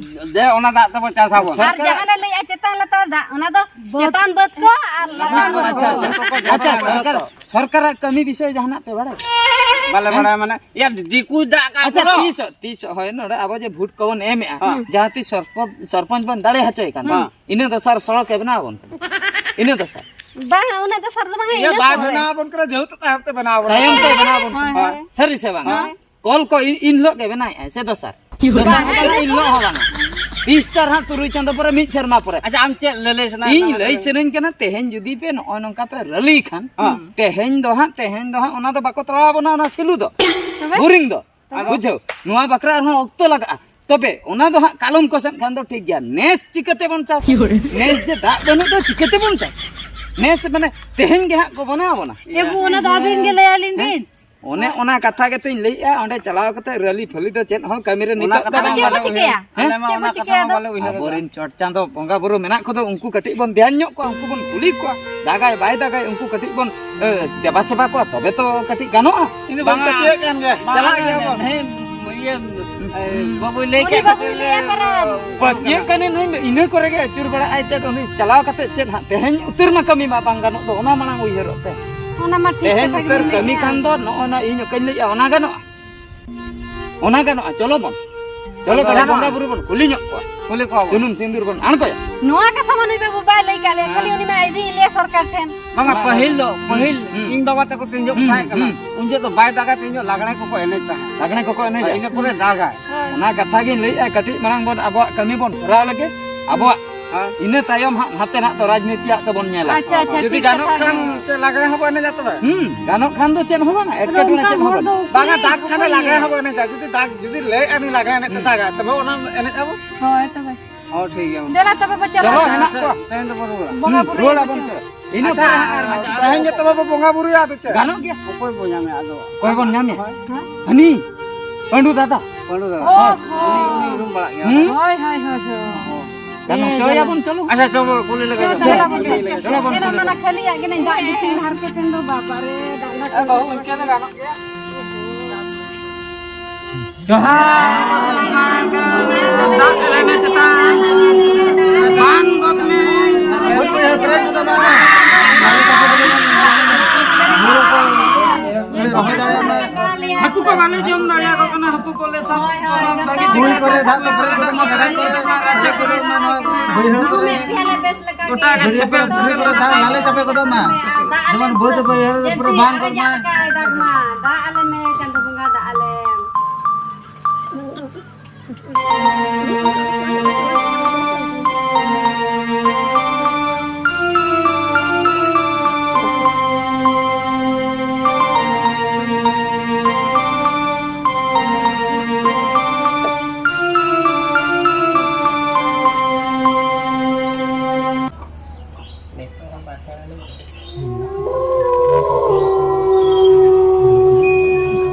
ᱫᱮ, ᱚᱱᱟ ᱫᱟᱜ ᱛᱮᱵᱚ ᱪᱟᱥ ᱟᱵᱚᱱ᱾ ᱟᱨ ᱥᱚᱨᱠᱟᱨ ᱡᱟᱦᱟᱸ ᱞᱮ ᱞᱟᱹᱭᱮᱜᱼᱟ ᱪᱮᱛᱟᱱ ᱞᱟᱛᱟᱨ ᱫᱟᱜ, ᱚᱱᱟ ᱫᱚ ᱪᱮᱛᱟᱱ ᱵᱟᱹᱫᱽ ᱠᱚ ᱟᱨ ᱞᱟᱛᱟᱨ ᱵᱟᱹᱫᱽ ᱠᱚ᱾ ᱟᱪᱪᱷᱟ, ᱟᱪᱪᱷᱟ, ᱟᱪᱪᱷᱟ, ᱥᱚᱨᱠᱟᱨ, ᱥᱚᱨᱠᱟᱨᱟᱜ ᱠᱟᱹᱢᱤ ᱵᱤᱥᱚᱭ ᱡᱟᱦᱟᱱᱟᱜ ᱯᱮ ᱵᱟᱲᱟᱭᱟ? ᱵᱟᱞᱮ ᱦᱮᱸ? ᱵᱟᱲᱟᱭᱟ, ᱢᱟᱱᱮ, ᱭᱟ, ᱫᱤᱠᱩᱭ ᱫᱟᱜ ᱠᱟᱜ ᱟᱪᱪᱷᱟ, ᱠᱚᱫᱚ᱾ ᱛᱤᱥ, ᱛᱤᱥ ᱦᱳᱭ ᱱᱚᱰᱮ ᱟᱵᱚ ᱡᱮ ᱵᱷᱳᱴ ᱠᱚᱵᱚᱱ ᱮᱢᱮᱜᱼᱟ, ᱦᱮᱸ᱾ ᱡᱟᱦᱟᱸ ᱛᱤᱥ ᱥᱚᱨᱯᱚᱧᱪ, ᱥᱚᱨᱯᱚᱧᱪ ᱵᱚᱱ ᱫᱟᱲᱮ ᱦᱚᱪᱚᱭ ᱠᱟᱱ, ᱦᱮᱸ᱾ ᱤᱱᱟᱹ ᱫᱚᱥᱟᱨ ᱥᱚᱲᱚᱠ ᱮ ᱵᱮᱱᱟᱣ ᱟᱵᱚᱱ ᱠᱟᱱᱟ᱾ ᱤᱱᱟᱹ ᱫᱚᱥᱟᱨ᱾ ᱵᱟᱝ, ᱩᱱᱟᱹᱜ ᱫᱚᱥᱟᱨ ᱫᱚ ᱵᱟᱝ, ᱤᱭᱟᱹ ᱤᱱᱟᱹ ᱵᱟᱭ ᱯᱚᱨᱮ᱾ ᱵᱮᱱᱟᱣ ᱟᱵᱚᱱ ᱠᱟᱱᱟ, ᱡᱮᱦᱮᱛᱩ ᱛᱟᱭᱚᱢ ᱛᱮ ᱵᱮᱱᱟᱣ ᱟᱵᱚᱱ ᱛᱟᱭᱚᱢ ᱠᱟᱱᱟ᱾ ᱛᱮ ᱵᱮᱱᱟᱣ ᱟᱵᱚᱱ ᱦᱳᱭ, ᱠᱟᱱᱟ᱾ ᱦᱳᱭ᱾ ᱥᱟᱹᱨᱤ ᱥᱮ ᱵᱟᱝ? ᱦᱳᱭ᱾ ᱠᱚᱞ ᱠᱚ ᱤᱱ, ᱤᱱ ᱦᱤᱞᱳᱜ ᱜᱮ ᱵᱮᱱᱟᱣᱮᱜᱼᱟᱭ ᱥᱮ ᱫᱚᱥᱟᱨ? ᱫᱚᱥᱟᱨ ᱵᱟᱝ, ᱦᱤᱞᱳᱜ ᱤᱱ ᱦᱤᱞᱳᱜ ᱦᱚᱸ ᱵᱟᱝᱟ᱾ ᱛᱤᱥ ᱛᱟᱨ ᱦᱟᱸᱜ ᱛᱩᱨᱩᱭ ᱪᱟᱸᱫᱚ ᱯᱚᱨᱮ, ᱢᱤᱫ ᱥᱮᱨᱢᱟ ᱯᱚᱨᱮ᱾ ᱟᱪᱪᱷᱟ, ᱟᱢ ᱪᱮᱫ ᱞᱟᱹᱞᱟᱹᱭ ᱥᱟᱱᱟᱭᱮᱫ ᱤᱧ ᱢᱮᱭᱟ? ᱞᱟᱹᱭ ᱥᱟᱱᱟᱧ ᱠᱟᱱᱟ, ᱛᱮᱦᱮᱧ ᱡᱩᱫᱤ ᱯᱮ ᱱᱚᱜᱼᱚᱭ ᱱᱚᱝᱠᱟ ᱯᱮ ᱨᱟᱹᱞᱤ ᱠᱷᱟᱱ, ᱦᱮᱸ᱾ ᱛᱮᱦᱮᱧ ᱫᱚ ᱦᱟᱸᱜ, ᱛᱮᱦᱮᱧ ᱫᱚ ᱦᱟᱸᱜ ᱚᱱᱟ ᱫᱚ ᱵᱟᱠᱚ ᱛᱟᱲᱟᱣ ᱟᱵᱚᱱᱟ, ᱚᱱᱟ ᱥᱤᱞᱩ ᱫᱚ᱾ ᱛᱚᱵᱮ? ᱵᱳᱨᱤᱝ ᱫᱚ᱾ ᱟᱫᱚ? ᱵᱩᱡᱷᱟᱹᱣ, ᱱᱚᱣᱟ ᱵᱟᱠᱷᱨᱟ ᱟᱨᱦᱚᱸ ᱚᱠᱛᱚ ᱞᱟᱜᱟᱜᱼᱟ᱾ ᱛᱚᱵᱮ ᱚᱱᱟ ᱫᱚ ᱦᱟᱸᱜ ᱠᱟᱞᱚᱢ ᱠᱚ ᱥᱮᱫ ᱠᱷᱟᱱ ᱫᱚ ᱴᱷᱤᱠ ᱜᱮᱭᱟ᱾ ᱱᱮᱥ ᱪᱤᱠᱟᱹ ᱛᱮᱵᱚᱱ ᱪᱟᱥᱟ? ᱱᱮᱥ ᱡᱮ ᱫᱟᱜ ᱵᱟᱹᱱᱩᱜ ᱫᱚ ᱪᱤᱠᱟᱹ ᱛᱮᱵᱚᱱ ᱪᱟᱥᱟ? ᱱᱮᱥ ᱢᱟᱱᱮ ᱛᱮᱦᱮᱧ ᱜᱮ ᱦᱟᱸᱜ ᱠᱚ ᱵᱮᱱᱟᱣ ᱟᱵᱚᱱᱟ᱾ ᱮᱜᱳ, ᱚᱱᱟ ᱫᱚ ᱟᱹᱵᱤᱱ ᱜᱮ ᱞᱟᱹᱭ ᱟᱹᱞᱤᱧ ᱦᱮᱸ? ᱵᱤᱱ᱾ ᱚᱱᱮ ᱚᱱᱟ ᱠᱟᱛᱷᱟ ᱜᱮᱛᱚᱧ ᱞᱟᱹᱭᱮᱜᱼᱟ, ᱚᱸᱰᱮ ᱪᱟᱞᱟᱣ ᱠᱟᱛᱮ ᱨᱟᱹᱞᱤ ᱯᱷᱟᱹᱞᱤ ᱫᱚ ᱪᱮᱫ ᱦᱚᱸ ᱠᱟᱹᱢᱤ ᱨᱮ ᱚᱱᱟ ᱱᱤᱛᱚᱜ ᱫᱚ ᱠᱟᱛᱷᱟ ᱵᱟᱝ᱾ ᱪᱮᱫ ᱵᱚ ᱵᱟᱞᱮ ᱪᱤᱠᱟᱹᱭᱟ? ᱩᱭᱦᱟᱹᱨ ᱟᱞᱮ ᱢᱟ ᱪᱮᱫ ᱵᱚ ᱚᱱᱟ ᱠᱟᱛᱷᱟ ᱪᱤᱠᱟᱹᱭᱟ ᱢᱟ ᱟᱫᱚ? ᱵᱟᱞᱮ ᱩᱭᱦᱟᱹᱨ ᱟᱵᱚᱨᱮᱱ ᱟᱠᱟᱫᱟ᱾ ᱪᱚᱴ ᱪᱟᱸᱫᱚ ᱵᱚᱸᱜᱟ ᱵᱩᱨᱩ ᱢᱮᱱᱟᱜ ᱠᱚᱫᱚ, ᱩᱱᱠᱩ ᱠᱟᱹᱴᱤᱡ ᱵᱚᱱ ᱫᱷᱮᱭᱟᱱ ᱧᱚᱜ ᱠᱚᱣᱟ, ᱩᱱᱠᱩ ᱵᱚᱱ ᱠᱩᱞᱤ ᱠᱚᱣᱟ, ᱫᱟᱜᱟᱭ ᱵᱟᱭ ᱫᱟᱜᱟᱭ, ᱩᱱᱠᱩ ᱠᱟᱹᱴᱤᱡ ᱵᱚᱱ, ᱮ, ᱫᱮᱵᱟ ᱥᱮᱵᱟ ᱠᱚᱣᱟ, ᱛᱚᱵᱮ ᱛᱚ ᱠᱟᱹᱴᱤᱡ ᱜᱟᱱᱚᱜᱼᱟ᱾ ᱤᱧ ᱫᱚ ᱵᱟᱹᱧ ᱵᱟᱝᱟ, ᱯᱟᱹᱛᱭᱟᱹᱜ ᱠᱟᱱ ᱜᱮᱭᱟ᱾ ᱵᱟᱝᱟ, ᱪᱟᱞᱟᱜ ᱜᱮᱭᱟ ᱵᱚᱱ᱾ ᱦᱮᱸ, ᱤᱭᱟᱹ, ᱮ, ᱵᱟᱹᱵᱩᱭ ᱞᱟᱹᱭ ᱩᱱᱤ ᱠᱮᱫ ᱵᱟᱹᱵᱩᱭ ᱠᱷᱟᱹᱛᱤᱨ ᱞᱟᱹᱭᱟ ᱜᱮ ᱯᱟᱨᱟ᱾ ᱯᱟᱹᱛᱭᱟᱹᱜ ᱠᱟᱹᱱᱟᱹᱧ ᱱᱩᱭ ᱫᱚ, ᱤᱱᱟᱹ ᱠᱚᱨᱮ ᱜᱮ ᱟᱹᱪᱩᱨ ᱵᱟᱲᱟᱜ ᱟᱭ ᱪᱮᱫ, ᱩᱱᱤ ᱪᱟᱞᱟᱣ ᱠᱟᱛᱮ ᱪᱮᱫ ᱦᱟᱸᱜ, ᱛᱮᱦᱮᱧ ᱩᱛᱟᱹᱨ ᱢᱟ ᱠᱟᱹᱢᱤ ᱢᱟ ᱵᱟᱝ ᱜᱟᱱᱚᱜ ᱫᱚ, ᱚᱱᱟ ᱢᱟᱲᱟᱝ ᱩᱭᱦᱟᱹᱨᱚᱜ ᱛᱮ᱾ ᱚᱱᱟ ᱢᱟ ᱴᱷᱤᱠ ᱛᱮᱦᱮᱧ ᱠᱟᱛᱷᱟ ᱜᱮᱵᱤᱱ ᱩᱛᱟᱹᱨ ᱞᱟᱹᱭᱮᱫᱼᱟ᱾ ᱠᱟᱹᱢᱤ ᱠᱷᱟᱱ ᱫᱚ ᱱᱚᱜᱼᱚ ᱱᱟ ᱤᱧ ᱚᱠᱟᱧ ᱞᱟᱹᱭᱮᱫᱼᱟ, ᱚᱱᱟ ᱜᱟᱱᱚᱜᱼᱟ? ᱚᱱᱟ ᱜᱟᱱᱚᱜᱼᱟ, ᱪᱚᱞᱚ ᱵᱚᱱ᱾ ᱪᱚᱞᱚ ᱠᱟᱹᱴᱤᱡ ᱜᱟᱱᱚᱜᱼᱟ᱾ ᱵᱚᱸᱜᱟ ᱵᱩᱨᱩ ᱵᱚᱱ ᱠᱩᱞᱤ ᱧᱚᱜ ᱠᱚᱣᱟ᱾ ᱠᱩᱞᱤ ᱠᱚᱣᱟ ᱵᱚᱱ᱾ ᱥᱩᱱᱩᱢ ᱥᱤᱸᱫᱩᱨ ᱵᱚᱱ ᱟᱬᱜᱚᱭᱟ᱾ ᱱᱚᱣᱟ ᱠᱟᱛᱷᱟ ᱢᱟ ᱱᱩᱭ ᱵᱟᱹᱵᱩ ᱵᱟᱭ ᱞᱟᱹᱭ ᱠᱟᱜ ᱞᱮᱭᱟ, ᱠᱷᱟᱹᱞᱤ ᱩᱱᱤ ᱢᱟ ᱤᱫᱤᱭᱮᱫ ᱞᱮᱭᱟ ᱥᱚᱨᱠᱟᱨ ᱴᱷᱮᱱ᱾ ᱵᱟᱝᱟ, ᱦᱮᱸ, ᱯᱟᱹᱦᱤᱞ ᱫᱚ, ᱦᱮᱸ, ᱯᱟᱹᱦᱤᱞ ᱦᱮᱸ, ᱤᱧ ᱵᱟᱵᱟ ᱛᱟᱠᱚ ᱛᱤᱱ ᱡᱚᱦᱚᱜ ᱦᱮᱸ, ᱛᱟᱦᱮᱸ ᱠᱟᱱᱟ, ᱦᱮᱸ, ᱩᱱ ᱡᱚᱦᱚᱜ ᱫᱚ ᱵᱟᱭ ᱫᱟᱜᱟ, ᱛᱤᱱ ᱡᱚᱦᱚᱜ ᱞᱟᱜᱽᱬᱮ ᱠᱚᱠᱚ ᱮᱱᱮᱡ ᱛᱟᱦᱮᱸᱫ᱾ ᱞᱟᱜᱽᱬᱮ ᱠᱚᱠᱚ ᱮᱱᱮᱡᱟ᱾ ᱤᱱᱟᱹ ᱯᱚᱨᱮ ᱫᱟᱜᱟᱭ᱾ ᱦᱳᱭ᱾ ᱚᱱᱟ ᱠᱟᱛᱷᱟ ᱜᱤᱧ ᱞᱟᱹᱭᱮᱫᱼᱟ, ᱠᱟᱹᱴᱤᱡ ᱢᱟᱲᱟᱝ ᱵᱚᱱ ᱟᱵᱚᱣᱟᱜ ᱠᱟᱹᱢᱤ ᱵᱚᱱ ᱠᱚᱨᱟᱣ ᱞᱮᱜᱮ᱾ ᱟᱵᱚᱣᱟᱜ ᱦᱮᱸ᱾ ᱤᱱᱟᱹ ᱛᱟᱭᱚᱢ ᱦᱟᱸᱜ ᱱᱟᱛᱮ ᱱᱟᱜ ᱫᱚ ᱨᱟᱡᱽᱱᱤᱛᱤᱭᱟᱜ ᱫᱚᱵᱚᱱ ᱧᱮᱞᱟ᱾ ᱟᱪᱪᱷᱟ, ᱟᱪᱪᱷᱟ, ᱡᱩᱫᱤ ᱴᱷᱤᱠ ᱜᱟᱱᱚᱜ ᱠᱟᱛᱷᱟ ᱠᱷᱟᱱ ᱜᱮ᱾ ᱥᱮ ᱞᱟᱜᱽᱬᱮ ᱦᱚᱸᱵᱚᱱ ᱮᱱᱮᱡᱟ ᱛᱚᱵᱮ᱾ ᱦᱩᱸ, ᱜᱟᱱᱚᱜ ᱠᱷᱟᱱ ᱫᱚ ᱪᱮᱫ ᱦᱚᱸ ᱵᱟᱝᱟ, ᱟᱫᱚ ᱮᱴᱠᱮᱴᱚᱬᱮ ᱚᱱᱠᱟᱱ ᱪᱮᱫ ᱦᱚᱸ ᱦᱚᱲ ᱵᱟᱹᱱᱩᱜ᱾ ᱫᱚ ᱵᱟᱝᱟ, ᱫᱟᱜ ᱠᱷᱟᱱᱮ ᱞᱟᱜᱽᱬᱮ ᱦᱚᱸᱵᱚᱱ ᱮᱱᱮᱡᱟ᱾ ᱡᱩᱫᱤ ᱫᱟᱜ, ᱡᱩᱫᱤ ᱞᱟᱹᱭᱮᱫᱼᱟ ᱱᱩᱭ ᱞᱟᱜᱽᱬᱮ ᱮᱱᱮᱡ ᱛᱮ ᱫᱟᱜᱟ, ᱛᱚᱵᱮ ᱚᱱᱟ ᱮᱱᱮᱡ ᱟᱵᱚ᱾ ᱦᱳᱭ, ᱛᱚᱵᱮ᱾ ᱦᱚᱸ, ᱴᱷᱤᱠ ᱜᱮᱭᱟ᱾ ᱫᱮᱞᱟ, ᱛᱚᱵᱮ ᱵᱚ ᱪᱟᱞᱟᱜ ᱪᱚᱞᱚ, ᱠᱟᱱᱟ᱾ ᱦᱮᱱᱟᱜ ᱠᱚᱣᱟ᱾ ᱛᱮᱦᱮᱧ ᱫᱚᱵᱚᱱ ᱨᱩᱣᱟᱹᱲᱟ᱾ ᱵᱚᱸᱜᱟ ᱦᱩᱸ, ᱵᱩᱨᱩ ᱨᱩᱣᱟᱹᱲ ᱟᱵᱚᱱ ᱪᱚ᱾ ᱤᱱᱟᱹ ᱟᱪᱪᱷᱟ, ᱯᱚᱨᱮ ᱟᱨ ᱛᱮᱦᱮᱧ ᱜᱮ ᱛᱚᱵᱮ ᱵᱚ ᱵᱚᱸᱜᱟ ᱵᱩᱨᱩᱭᱟ, ᱟᱫᱚ ᱪᱮᱫ? ᱜᱟᱱᱚᱜ ᱜᱮᱭᱟ᱾ ᱚᱠᱚᱭ ᱵᱚ ᱧᱟᱢᱮᱭᱟ ᱟᱫᱚ? ᱚᱠᱚᱭ ᱵᱚᱱ ᱧᱟᱢᱮᱭᱟ? ᱦᱳᱭ᱾ ᱦᱟᱹᱱᱤ, ᱯᱟᱹᱸᱰᱩ ᱫᱟᱫᱟ᱾ ᱯᱟᱹᱸᱰᱩ ᱫᱟᱫᱟ᱾ ᱚ, ᱦᱳᱭ᱾ ᱦᱚᱸ᱾ ᱩᱱᱤ, ᱩᱱᱤ ᱩᱨᱩᱢ ᱵᱟᱲᱟᱜ ᱜᱮᱭᱟ᱾ ᱦᱩᱸ? ᱦᱳᱭ, ᱦᱳᱭ, ᱦᱳᱭ, ᱦᱳᱭ᱾ ᱦᱚᱸ᱾ ᱜᱟᱱᱚᱜ, ᱦᱮᱸ, ᱪᱚᱭ ᱪᱚᱞᱚ᱾ ᱟᱵᱚᱱ, ᱪᱚᱞᱚ᱾ ᱟᱪᱪᱷᱟ, ᱪᱚ ᱵᱚᱱ ᱠᱩᱞᱤ ᱞᱮᱜᱮ᱾ ᱪᱚ, ᱪᱚ, ᱪᱚᱞᱚ ᱵᱚᱱ ᱠᱩᱞᱤ ᱞᱮᱜᱮ᱾ ᱪᱚᱞᱚ ᱵᱚᱱ ᱪᱚᱞᱚ, ᱠᱩᱞᱤ ᱢᱟᱱᱟ ᱞᱮᱜᱮ᱾ ᱠᱷᱟᱹᱞᱤᱭᱟᱜ ᱜᱮ ᱱᱟᱹᱧ, ᱫᱟᱜ ᱜᱮ ᱛᱤᱧ ᱦᱟᱨᱠᱮᱛ ᱮᱱ ᱫᱚ, ᱵᱟᱵᱟ ᱨᱮ, ᱫᱟᱜ ᱮ, ᱵᱟᱹᱦᱩ, ᱤᱱᱠᱟᱹ ᱫᱚ ᱜᱟᱱᱚᱜ ᱜᱮᱭᱟ᱾ ᱡᱚᱦᱟᱨ᱾ ᱫᱟᱜ ᱟᱞᱮ ᱢᱮ ᱪᱮᱛᱟᱱ, ᱵᱟᱱ ᱜᱚᱫ ᱢᱮ᱾ ᱦᱟᱹᱠᱩ ᱠᱚ ᱵᱟᱞᱮ ᱡᱚᱢ ᱫᱟᱲᱮᱭᱟᱠᱚ ᱠᱟᱱᱟ, ᱦᱟᱹᱠᱩ ᱠᱚᱞᱮ ᱥᱟᱵ ᱠᱚᱣᱟ, ᱵᱷᱟᱹᱜᱤ ᱴᱷᱤᱠ ᱠᱩᱧ ᱠᱚᱨᱮ ᱫᱟᱜ ᱠᱚ ᱯᱮᱨᱮᱡ ᱜᱚᱫᱚᱜ ᱢᱟ, ᱜᱟᱰᱟ ᱠᱚᱨᱮ, ᱨᱟᱪᱟ ᱠᱚᱨᱮ᱾ ᱵᱟᱹᱭᱦᱟᱹᱲ ᱠᱚᱨᱮ᱾ ᱜᱚᱴᱟ ᱜᱮ ᱪᱷᱮᱯᱮᱞ ᱪᱷᱮᱯᱮᱞ ᱠᱚᱨᱮ ᱫᱟᱜ ᱱᱟᱞᱮ ᱪᱟᱯᱮ ᱜᱚᱫᱚᱜ ᱢᱟ, ᱡᱮᱢᱚᱱ ᱵᱟᱹᱫᱽ ᱵᱟᱹᱭᱦᱟᱹᱲ ᱯᱩᱨᱟᱹ ᱵᱟᱝ ᱜᱚᱫ ᱢᱟ᱾ ᱫᱟᱜ ᱟᱞᱮ ᱢᱮ, ᱪᱟᱸᱫᱳ ᱵᱚᱸᱜᱟ, ᱫᱟᱜ ᱟᱞᱮ᱾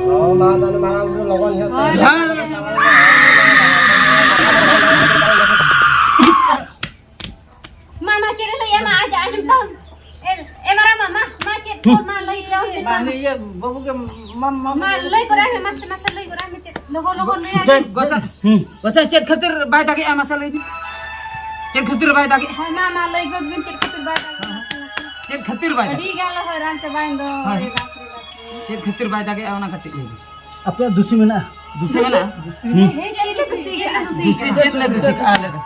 ᱦᱚᱸ, ᱢᱟ, ᱛᱟᱦᱞᱮ ᱢᱟᱨᱟᱝ ᱵᱩᱨᱩ ᱞᱚᱜᱚᱱ ᱧᱚᱜ ᱛᱮ᱾ ᱡᱚᱦᱟᱨ᱾ ᱢᱟ, ᱢᱟ, ᱪᱮᱫ ᱮ ᱞᱟᱹᱭᱟ? ᱢᱟ, ᱟᱡ ᱟᱸᱡᱚᱢ ᱛᱟᱢ᱾ ᱮ, ᱮ, ᱢᱟᱨᱟᱝ ᱢᱟ, ᱢᱟ, ᱢᱟ, ᱪᱮᱫ ᱠᱚ, ᱢᱟ, ᱞᱟᱹᱭ ᱛᱟᱢ᱾ ᱢᱟ, ᱩᱱᱤ ᱤᱭᱟᱹ ᱵᱟᱹᱵᱩ ᱜᱮ, ᱢᱟ, ᱢᱟ, ᱢᱟ, ᱞᱟᱹᱭ ᱜᱚᱫᱟᱭ ᱢᱮ, ᱢᱟᱥᱮ, ᱢᱟᱥᱮ, ᱞᱟᱹᱭ ᱜᱚᱫᱟᱭ ᱢᱮ, ᱪᱮᱫ? ᱞᱚᱜᱚᱱ, ᱞᱚᱜᱚᱱ, ᱞᱟᱹᱭ ᱟᱭ ᱢᱮ᱾ ᱜᱚᱥᱟ-, ᱦᱩᱸ᱾ ᱜᱚᱥᱟ, ᱪᱮᱫ ᱠᱷᱟᱹᱛᱤᱨ ᱵᱟᱭ ᱫᱟᱜᱮᱜᱼᱟ, ᱢᱟᱥᱮ ᱞᱟᱹᱭ ᱵᱤᱱ? ᱪᱮᱫ ᱠᱷᱟᱹᱛᱤᱨ ᱵᱟᱭ ᱫᱟᱜᱮᱜᱼᱟ? ᱦᱳᱭ, ᱢᱟ, ᱢᱟ, ᱞᱟᱹᱭ ᱜᱚᱫ ᱵᱤᱱ, ᱪᱮᱫ ᱠᱷᱟᱹᱛᱤᱨ ᱵᱟᱭ ᱫᱟᱜᱮᱜᱼᱟ? ᱢᱟᱥᱮ, ᱢᱟᱥᱮ᱾ ᱪᱮᱫ ᱠᱷᱟᱹᱛᱤᱨ ᱵᱟᱭ ᱫᱟᱜᱮᱜᱼᱟ? ᱟᱹᱰᱤ ᱜᱟᱱ ᱞᱮ ᱦᱚᱭᱨᱟᱱ ᱪᱟᱵᱟᱭᱮᱱ ᱫᱚ, ᱦᱳᱭ᱾ ᱟᱨᱮ ᱵᱟᱯ ᱨᱮ ᱵᱟᱯ ᱨᱮ᱾ ᱪᱮᱫ ᱠᱷᱟᱹᱛᱤᱨ ᱵᱟᱭ ᱫᱟᱜᱮᱜᱼᱟ, ᱚᱱᱟ ᱠᱟᱹᱴᱤᱡ ᱞᱟᱹᱭ ᱵᱤᱱ᱾ ᱟᱯᱮᱭᱟᱜ ᱫᱩᱥᱤ ᱢᱮᱱᱟᱜᱼᱟ? ᱫᱩᱥᱤ ᱢᱮᱱᱟᱜᱼᱟ? ᱦᱩᱸ᱾ ᱦᱮᱸ, ᱪᱮᱫ ᱞᱮ ᱫᱩᱥᱤ? ᱫᱩᱥᱤ ᱪᱮᱫ ᱞᱮ ᱫᱩᱥᱤ ᱠᱟᱜᱼᱟ ᱟᱞᱮ ᱫᱚ?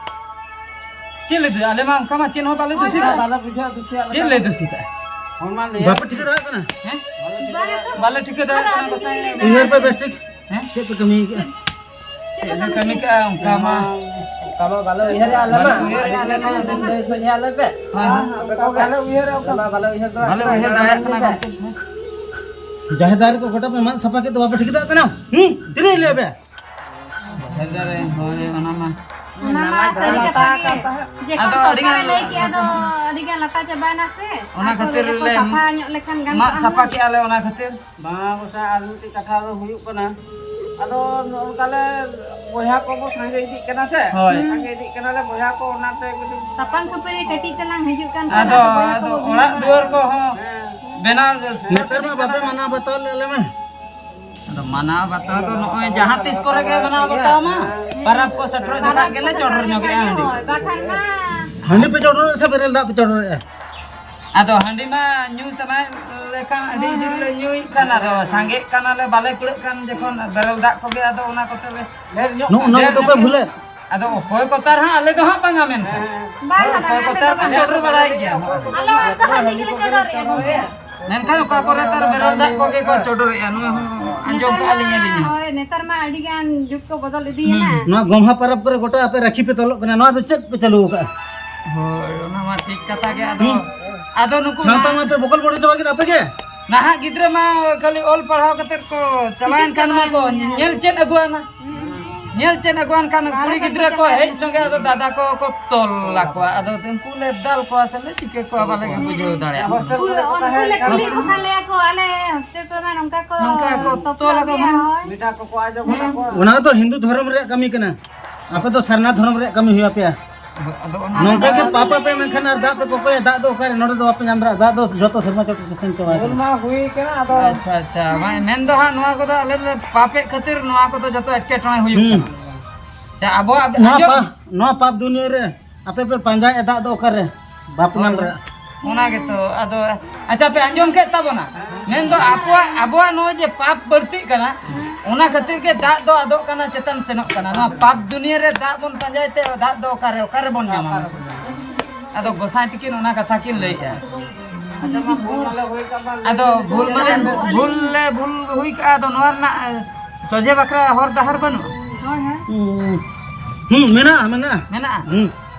ᱪᱮᱫ ᱞᱮ ᱫᱩᱥᱤ? ᱟᱞᱮ ᱢᱟ ᱚᱱᱠᱟ ᱢᱟ ᱪᱮᱫ ᱦᱚᱸ ᱵᱟᱞᱮ ᱫᱩᱥᱤ ᱠᱟᱜᱼᱟ᱾ ᱵᱟᱞᱮ ᱵᱩᱡᱷᱟᱹᱣ ᱫᱩᱥᱤᱭᱟᱜ ᱪᱮᱫ ᱞᱮᱠᱟ᱾ ᱞᱮ ᱫᱩᱥᱤ ᱠᱟᱜᱼᱟ? ᱦᱚᱲᱢᱟ ᱞᱟᱹᱭᱟ᱾ ᱵᱟᱯᱮ ᱴᱷᱤᱠᱟᱹ ᱫᱟᱲᱮᱭᱟᱜ ᱠᱟᱱᱟ? ᱦᱮᱸ? ᱵᱟᱞᱮ ᱴᱷᱤᱠᱟᱹ ᱫᱟᱲᱮᱭᱟᱜ ᱠᱟᱱᱟ ᱜᱚᱸᱥᱟᱭ᱾ ᱩᱭᱦᱟᱹᱨ ᱯᱮ ᱵᱮᱥ ᱴᱷᱤᱠ᱾ ᱦᱮᱸ? ᱪᱮᱫ ᱯᱮ ᱠᱟᱹᱢᱤ ᱠᱟᱜᱼᱟ? ᱪᱮᱫ ᱞᱮ ᱠᱟᱹᱢᱤ ᱠᱟᱜᱼᱟ ᱚᱱᱠᱟ ᱢᱟ? ᱚᱱᱠᱟ ᱢᱟ ᱵᱟᱞᱮ ᱩᱭᱦᱟᱹᱨᱮᱜᱼᱟ ᱟᱞᱮ ᱢᱟ᱾ ᱵᱟᱞᱮ ᱩᱭᱦᱟᱹᱨᱮᱜᱼᱟ ᱟᱞᱮ ᱢᱟ᱾ ᱟᱞᱮ ᱢᱟ ᱞᱟᱹᱭ ᱥᱚᱡᱷᱮ ᱟᱞᱮ ᱯᱮ᱾ ᱦᱳᱭ, ᱦᱳᱭ᱾ ᱟᱯᱮ ᱠᱚᱜᱮ᱾ ᱵᱟᱞᱮ ᱩᱭᱦᱟᱹᱨᱮᱜᱼᱟ ᱚᱱᱠᱟ᱾ ᱟᱞᱮ ᱢᱟ ᱵᱟᱞᱮ ᱩᱭᱦᱟᱹᱨ ᱫᱟᱲᱮᱭᱟᱜ ᱠᱟᱱᱟ ᱜᱚᱢᱠᱮ᱾ ᱡᱟᱦᱮᱨ ᱫᱟᱨᱮ ᱠᱚ ᱜᱚᱴᱟ ᱯᱮ ᱢᱟᱜ ᱥᱟᱯᱷᱟ ᱠᱮᱫ ᱫᱚ ᱵᱟᱯᱮ ᱴᱷᱤᱠᱟᱹ ᱫᱟᱲᱮᱭᱟᱜ ᱠᱟᱱᱟ? ᱦᱩᱸ? ᱛᱤᱱᱟᱹᱜ ᱤᱧ ᱞᱟᱹᱭ ᱟᱯᱮᱭᱟ? ᱡᱟᱦᱮᱨ ᱫᱟᱨᱮ, ᱦᱳᱭ, ᱚᱱᱟ ᱢᱟ᱾ ᱚᱱᱟ ᱢᱟ ᱥᱟᱹᱨᱤ ᱠᱟᱛᱷᱟ ᱜᱮ᱾ ᱡᱮ ᱟᱫᱚ ᱠᱚ ᱟᱹᱰᱤ ᱥᱚᱨᱠᱟᱨᱮ ᱜᱟᱱ ᱞᱟᱹᱭ ᱠᱮᱜᱼᱟ, ᱟᱫᱚ ᱟᱹᱰᱤ ᱜᱟᱱ ᱞᱟᱴᱟ ᱪᱟᱵᱟᱭᱮᱱᱟ ᱥᱮ᱾ ᱚᱱᱟ ᱟᱨ ᱠᱚ ᱠᱷᱟᱹᱛᱤᱨ ᱞᱟᱹᱭᱟ ᱠᱚ ᱞᱮ ᱥᱟᱯᱷᱟ ᱧᱚᱜ ᱞᱮᱠᱷᱟᱱ ᱜᱟᱱ ᱢᱟᱜ ᱠᱚᱜᱼᱟ ᱥᱟᱯᱷᱟ ᱦᱩᱱᱟᱹᱝ᱾ ᱠᱮᱜᱼᱟ ᱞᱮ ᱚᱱᱟ ᱠᱷᱟᱹᱛᱤᱨ᱾ ᱵᱟᱝ, ᱜᱚᱸᱥᱟᱭ, ᱟᱨ ᱢᱤᱫᱴᱤᱡ ᱠᱟᱛᱷᱟ ᱫᱚ ᱦᱩᱭᱩᱜ ᱠᱟᱱᱟ, ᱟᱫᱚ ᱱᱚᱜᱼᱚ ᱱᱚᱝᱠᱟ ᱞᱮ ᱵᱚᱭᱦᱟ ᱠᱚᱵᱚ ᱥᱟᱸᱜᱮ ᱤᱫᱤᱜ ᱠᱟᱱᱟ ᱥᱮ, ᱦᱳᱭ᱾ ᱥᱟᱸᱜᱮ ᱤᱫᱤᱜ ᱠᱟᱱᱟᱞᱮ ᱵᱚᱭᱦᱟ ᱠᱚ, ᱚᱱᱟᱛᱮ ᱠᱟᱹᱴᱤᱡ ᱛᱟᱯᱟᱢ ᱠᱷᱟᱹᱯᱟᱹᱨᱤ ᱠᱟᱹᱴᱤᱡ ᱛᱟᱞᱟᱝ ᱦᱤᱡᱩᱜ ᱠᱟᱱ ᱠᱷᱟᱱ ᱟᱫᱚ, ᱟᱫᱚ ᱵᱚᱭᱦᱟ ᱟᱫᱚ ᱠᱚ ᱚᱲᱟᱜ ᱦᱩᱭᱩᱜ ᱫᱩᱣᱟᱹᱨ ᱠᱟᱱᱟ᱾ ᱠᱚᱦᱚᱸ ᱦᱮᱸ᱾ ᱵᱮᱱᱟᱣ ᱱᱮᱛᱟᱨ ᱢᱟ ᱵᱟᱯᱮ ᱢᱟᱱᱟᱣ ᱵᱟᱛᱟᱣ ᱞᱮᱫ ᱞᱮ ᱢᱟ᱾ ᱟᱫᱚ ᱢᱟᱱᱟᱣ ᱵᱟᱛᱟᱣ ᱫᱚ ᱱᱚᱜᱼᱚᱭ ᱡᱟᱦᱟᱸ ᱛᱤᱥ ᱠᱚᱨᱮ ᱜᱮ ᱢᱟᱱᱟᱣ ᱵᱟᱛᱟᱣ ᱢᱟ, ᱯᱟᱨᱟᱵᱽ ᱠᱚ ᱥᱮᱴᱮᱨᱚᱜ ᱡᱚᱠᱷᱟᱜ ᱜᱮᱞᱮ ᱪᱚᱰᱚᱨ ᱧᱚᱜᱮᱜᱼᱟ ᱦᱟᱺᱰᱤ᱾ ᱦᱳᱭ, ᱵᱟᱠᱷᱟᱱ ᱢᱟ᱾ ᱦᱟᱺᱰᱤ ᱯᱮ ᱪᱚᱰᱚᱨᱮᱫ ᱥᱮ ᱵᱮᱨᱮᱞ ᱫᱟᱜ ᱯᱮ ᱪᱚᱰᱚᱨᱮᱫᱼᱟ? ᱟᱫᱚ ᱦᱟᱺᱰᱤ ᱢᱟ ᱧᱩ ᱥᱟᱱᱟᱭᱮᱫ ᱞᱮᱠᱷᱟᱱ ᱟᱹᱰᱤ ᱡᱳᱨ ᱞᱮ ᱧᱩᱭᱮᱫ ᱠᱟᱱ, ᱟᱫᱚ ᱥᱟᱸᱜᱮᱜ ᱠᱟᱱᱟᱞᱮ, ᱵᱟᱞᱮ ᱠᱩᱲᱟᱹᱜ ᱠᱟᱱ ᱡᱚᱠᱷᱚᱱ ᱵᱮᱨᱮᱞ ᱫᱟᱜ ᱠᱚᱜᱮ, ᱟᱫᱚ ᱚᱱᱟ ᱠᱚᱛᱮ ᱞᱮ ᱰᱷᱮᱨ ᱧᱚᱜ ᱱᱚᱜᱼᱚ ᱱᱚᱣᱟ ᱰᱷᱮᱨ ᱠᱚᱫᱚ ᱧᱚᱜ ᱯᱮ ᱜᱮ᱾ ᱵᱷᱩᱞᱮᱫ᱾ ᱟᱫᱚ ᱚᱠᱚᱭ ᱠᱚ ᱛᱟᱨ ᱦᱟᱸᱜ ᱟᱞᱮ ᱫᱚ ᱦᱟᱸᱜ ᱵᱟᱝᱟ ᱢᱮᱱᱠᱷᱟᱱ᱾ ᱦᱮᱸ᱾ ᱵᱟᱝ, ᱦᱳᱭ, ᱵᱟᱝ, ᱚᱠᱚᱭ ᱟᱞᱮ ᱠᱚ ᱫᱚ ᱛᱟᱨ ᱵᱟᱝ ᱠᱚ ᱪᱚᱰᱚᱨ ᱵᱟᱲᱟᱭ ᱜᱮᱭᱟ᱾ ᱟᱞᱮ ᱚᱲᱟᱜ ᱫᱚ ᱦᱟᱺᱰᱤ ᱜᱮᱞᱮ ᱪᱚᱰᱚᱨᱮᱜᱼᱟ ᱜᱚᱢᱠᱮ᱾ ᱢᱮᱱᱠᱷᱟᱱ ᱚᱠᱟ ᱠᱚᱨᱮ ᱛᱟᱨ ᱵᱮᱨᱮᱞ ᱫᱟᱜ ᱠᱚᱜᱮ ᱠᱚ ᱪᱚᱰᱚᱨᱮᱜᱼᱟ, ᱱᱚᱣᱟ ᱦᱚᱸ ᱟᱸᱡᱚᱢ ᱱᱮᱛᱟᱨ ᱠᱟᱜᱼᱟ ᱞᱤᱧ ᱢᱟ, ᱟᱹᱞᱤᱧ ᱦᱚᱸ᱾ ᱦᱳᱭ, ᱱᱮᱛᱟᱨ ᱢᱟ ᱟᱹᱰᱤ ᱜᱟᱱ ᱡᱩᱜᱽ ᱠᱚ ᱵᱚᱫᱚᱞ ᱤᱫᱤᱭᱮᱱᱟ᱾ ᱦᱩᱸ, ᱱᱚᱣᱟ ᱜᱚᱢᱦᱟ ᱯᱟᱨᱟᱵᱽ ᱠᱚᱨᱮ ᱜᱚᱴᱟ ᱟᱯᱮ ᱨᱟᱹᱠᱷᱤ ᱯᱮ ᱛᱚᱞᱚᱜ ᱠᱟᱱᱟ, ᱱᱚᱣᱟ ᱫᱚ ᱪᱮᱫ ᱯᱮ ᱪᱟᱹᱞᱩ ᱟᱠᱟᱫᱼᱟ? ᱦᱳᱭ, ᱚᱱᱟ ᱢᱟ ᱴᱷᱤᱠ ᱠᱟᱛᱷᱟ ᱜᱮ᱾ ᱟᱫᱚ, ᱦᱩᱸ᱾ ᱟᱫᱚ ᱱᱩᱠᱩ ᱥᱟᱶᱛᱟ ᱱᱟᱦᱟᱜ, ᱢᱟ ᱯᱮ ᱵᱚᱠᱚᱞ ᱵᱚᱰᱮ ᱪᱟᱵᱟ ᱠᱮᱫ ᱟᱯᱮ ᱜᱮ᱾ ᱱᱟᱦᱟᱜ ᱜᱤᱫᱽᱨᱟᱹ ᱢᱟ ᱠᱷᱟᱹᱞᱤ ᱚᱞ ᱯᱟᱲᱦᱟᱣ ᱠᱟᱛᱮᱫ ᱠᱚ ᱪᱟᱞᱟᱣᱮᱱ ᱠᱷᱟᱱ ᱢᱟ ᱠᱚ ᱧᱮᱞ ᱪᱮᱫ ᱟᱹᱜᱩᱣᱟᱱᱟ᱾ ᱦᱩᱸ᱾ ᱧᱮᱞ ᱪᱮᱫ ᱟᱠᱚᱣᱟᱱ ᱠᱷᱟᱱ ᱠᱩᱲᱤ ᱜᱤᱫᱽᱨᱟᱹ ᱠᱚ ᱦᱮᱡ ᱥᱚᱸᱜᱮ ᱟᱫᱚ ᱫᱟᱫᱟ ᱠᱚ ᱠᱚ ᱛᱚᱞ ᱟᱠᱚᱣᱟ᱾ ᱟᱫᱚ ᱩᱱᱠᱩ ᱞᱮ ᱫᱟᱞ ᱠᱚᱣᱟ ᱥᱮ ᱞᱮ ᱪᱤᱠᱟᱹ ᱠᱚᱣᱟ ᱵᱟᱞᱮ ᱵᱩᱡᱷᱟᱹᱣ ᱫᱟᱲᱮᱭᱟᱜ ᱠᱟᱱᱟ᱾ ᱩᱱᱠᱩ ᱞᱮ ᱠᱩᱞᱤ ᱠᱚ ᱠᱷᱟᱱ ᱞᱟᱹᱭᱟ ᱠᱚ, "ᱟᱞᱮ ᱦᱳᱥᱴᱮᱞ ᱠᱚᱨᱮ ᱢᱟ ᱱᱚᱝᱠᱟ ᱠᱚ ᱱᱚᱝᱠᱟ ᱠᱚ ᱛᱚᱯ ᱛᱚᱞ ᱟᱠᱚ ᱞᱮᱫ ᱢᱟ᱾ ᱞᱮᱭᱟ", ᱦᱳᱭ᱾ ᱚᱱᱟ ᱫᱚ ᱦᱤᱱᱫᱩ ᱫᱷᱚᱨᱚᱢ ᱨᱮᱭᱟᱜ ᱠᱟᱹᱢᱤ ᱠᱟᱱᱟ᱾ ᱟᱯᱮ ᱫᱚ ᱥᱟᱨᱱᱟ ᱫᱷᱚᱨᱚᱢ ᱨᱮᱭᱟᱜ ᱠᱟᱹᱢᱤ ᱦᱩᱭ ᱟᱯᱮᱭᱟ᱾ ᱟᱫᱚ ᱚᱱᱟ ᱱᱚᱝᱠᱟ ᱜᱮ ᱫᱚ ᱯᱟᱯ ᱟᱯᱮ ᱢᱮᱱᱠᱷᱟᱱ ᱟᱨ ᱫᱟᱜ ᱯᱮ ᱠᱚᱠᱚᱭᱟ, ᱫᱟᱜ ᱫᱚ ᱚᱠᱟᱨᱮ? ᱱᱚᱰᱮ ᱫᱚ ᱵᱟᱯᱮ ᱧᱟᱢ ᱫᱟᱲᱮᱭᱟᱜᱼᱟ, ᱫᱟᱜ ᱫᱚ ᱡᱚᱛᱚ ᱥᱮᱨᱢᱟ ᱪᱚᱴ ᱨᱮ ᱛᱟᱦᱮᱱ ᱪᱟᱵᱟ ᱦᱩᱞ ᱟᱠᱟᱱᱟ᱾ ᱢᱟ ᱦᱩᱭ ᱠᱟᱱᱟ, ᱟᱫᱚ ᱟᱪᱪᱷᱟ, ᱟᱪᱪᱷᱟ, ᱢᱟ ᱢᱮᱱ ᱫᱚ ᱦᱟᱸᱜ ᱱᱚᱣᱟ ᱠᱚᱫᱚ ᱟᱞᱮ ᱞᱮ ᱯᱟᱯᱮᱫ ᱠᱷᱟᱹᱛᱤᱨ ᱱᱚᱣᱟ ᱠᱚᱫᱚ ᱡᱚᱛᱚ ᱮᱴᱠᱮᱴᱚᱬᱮ ᱦᱩᱭᱩᱜ ᱦᱩᱸ᱾ ᱠᱟᱱᱟ᱾ ᱟᱪᱪᱷᱟ, ᱟᱵᱚᱣᱟᱜ ᱱᱚᱣᱟ ᱟᱸᱡᱚᱢ ᱯᱟ-, ᱱᱚᱣᱟ ᱯᱟᱯ ᱫᱩᱱᱤᱭᱟᱹ ᱨᱮ ᱟᱯᱮ ᱯᱮ ᱯᱟᱸᱡᱟᱭᱮᱫ ᱫᱟᱜ ᱫᱚ ᱚᱠᱟᱨᱮ? ᱵᱟᱯᱮ ᱧᱟᱢ ᱦᱳᱭ᱾ ᱫᱟᱲᱮᱭᱟᱜᱼᱟ᱾ ᱚᱱᱟ ᱜᱮᱛᱚ, ᱟᱫᱚ ᱟᱪᱪᱷᱟ, ᱯᱮ ᱟᱸᱡᱚᱢ ᱠᱮᱫ ᱛᱟᱵᱚᱱᱟ, ᱢᱮᱱᱫᱚ ᱟᱵᱚᱣᱟᱜ, ᱟᱵᱚᱣᱟᱜ ᱱᱚᱜᱼᱚᱭ ᱡᱮ ᱯᱟᱯ ᱵᱟᱹᱲᱛᱤᱜ ᱠᱟᱱᱟ, ᱚᱱᱟ ᱠᱷᱟᱹᱛᱤᱨ ᱜᱮ ᱫᱟᱜ ᱫᱚ ᱟᱫᱚᱜ ᱠᱟᱱᱟ, ᱪᱮᱛᱟᱱ ᱥᱮᱱᱚᱜ ᱠᱟᱱᱟ᱾ ᱱᱚᱣᱟ ᱯᱟᱯ ᱫᱩᱱᱤᱭᱟᱹ ᱨᱮ ᱫᱟᱜ ᱵᱚᱱ ᱯᱟᱸᱡᱟᱭ ᱛᱮ, ᱫᱟᱜ ᱫᱚ ᱚᱠᱟᱨᱮ, ᱚᱠᱟᱨᱮ ᱵᱚᱱ ᱧᱟᱢᱟ? ᱟᱫᱚ ᱜᱚᱸᱥᱟᱭ ᱛᱤᱠᱤᱱ ᱚᱱᱟ ᱠᱟᱛᱷᱟ ᱠᱤᱱ ᱞᱟᱹᱭᱮᱜᱼᱟ᱾ ᱟᱫᱚ ᱵᱷᱩᱞ ᱢᱟᱞᱮ, ᱵᱷᱩᱞ ᱞᱮ ᱵᱷᱩᱞ ᱦᱩᱭ ᱠᱟᱜᱼᱟ, ᱟᱫᱚ ᱱᱚᱣᱟ ᱨᱮᱱᱟᱜ, ᱮ, ᱥᱚᱡᱷᱮ ᱵᱟᱠᱷᱨᱟ ᱦᱚᱨ ᱰᱟᱦᱟᱨ ᱵᱟᱹᱱᱩᱜᱼᱟ? ᱦᱳᱭ, ᱦᱳᱭ᱾ ᱦᱩᱸ, ᱦᱩᱸ, ᱢᱮᱱᱟᱜᱼᱟ, ᱢᱮᱱᱟᱜᱼᱟ᱾ ᱢᱮᱱᱟᱜᱼᱟ? ᱦᱩᱸ᱾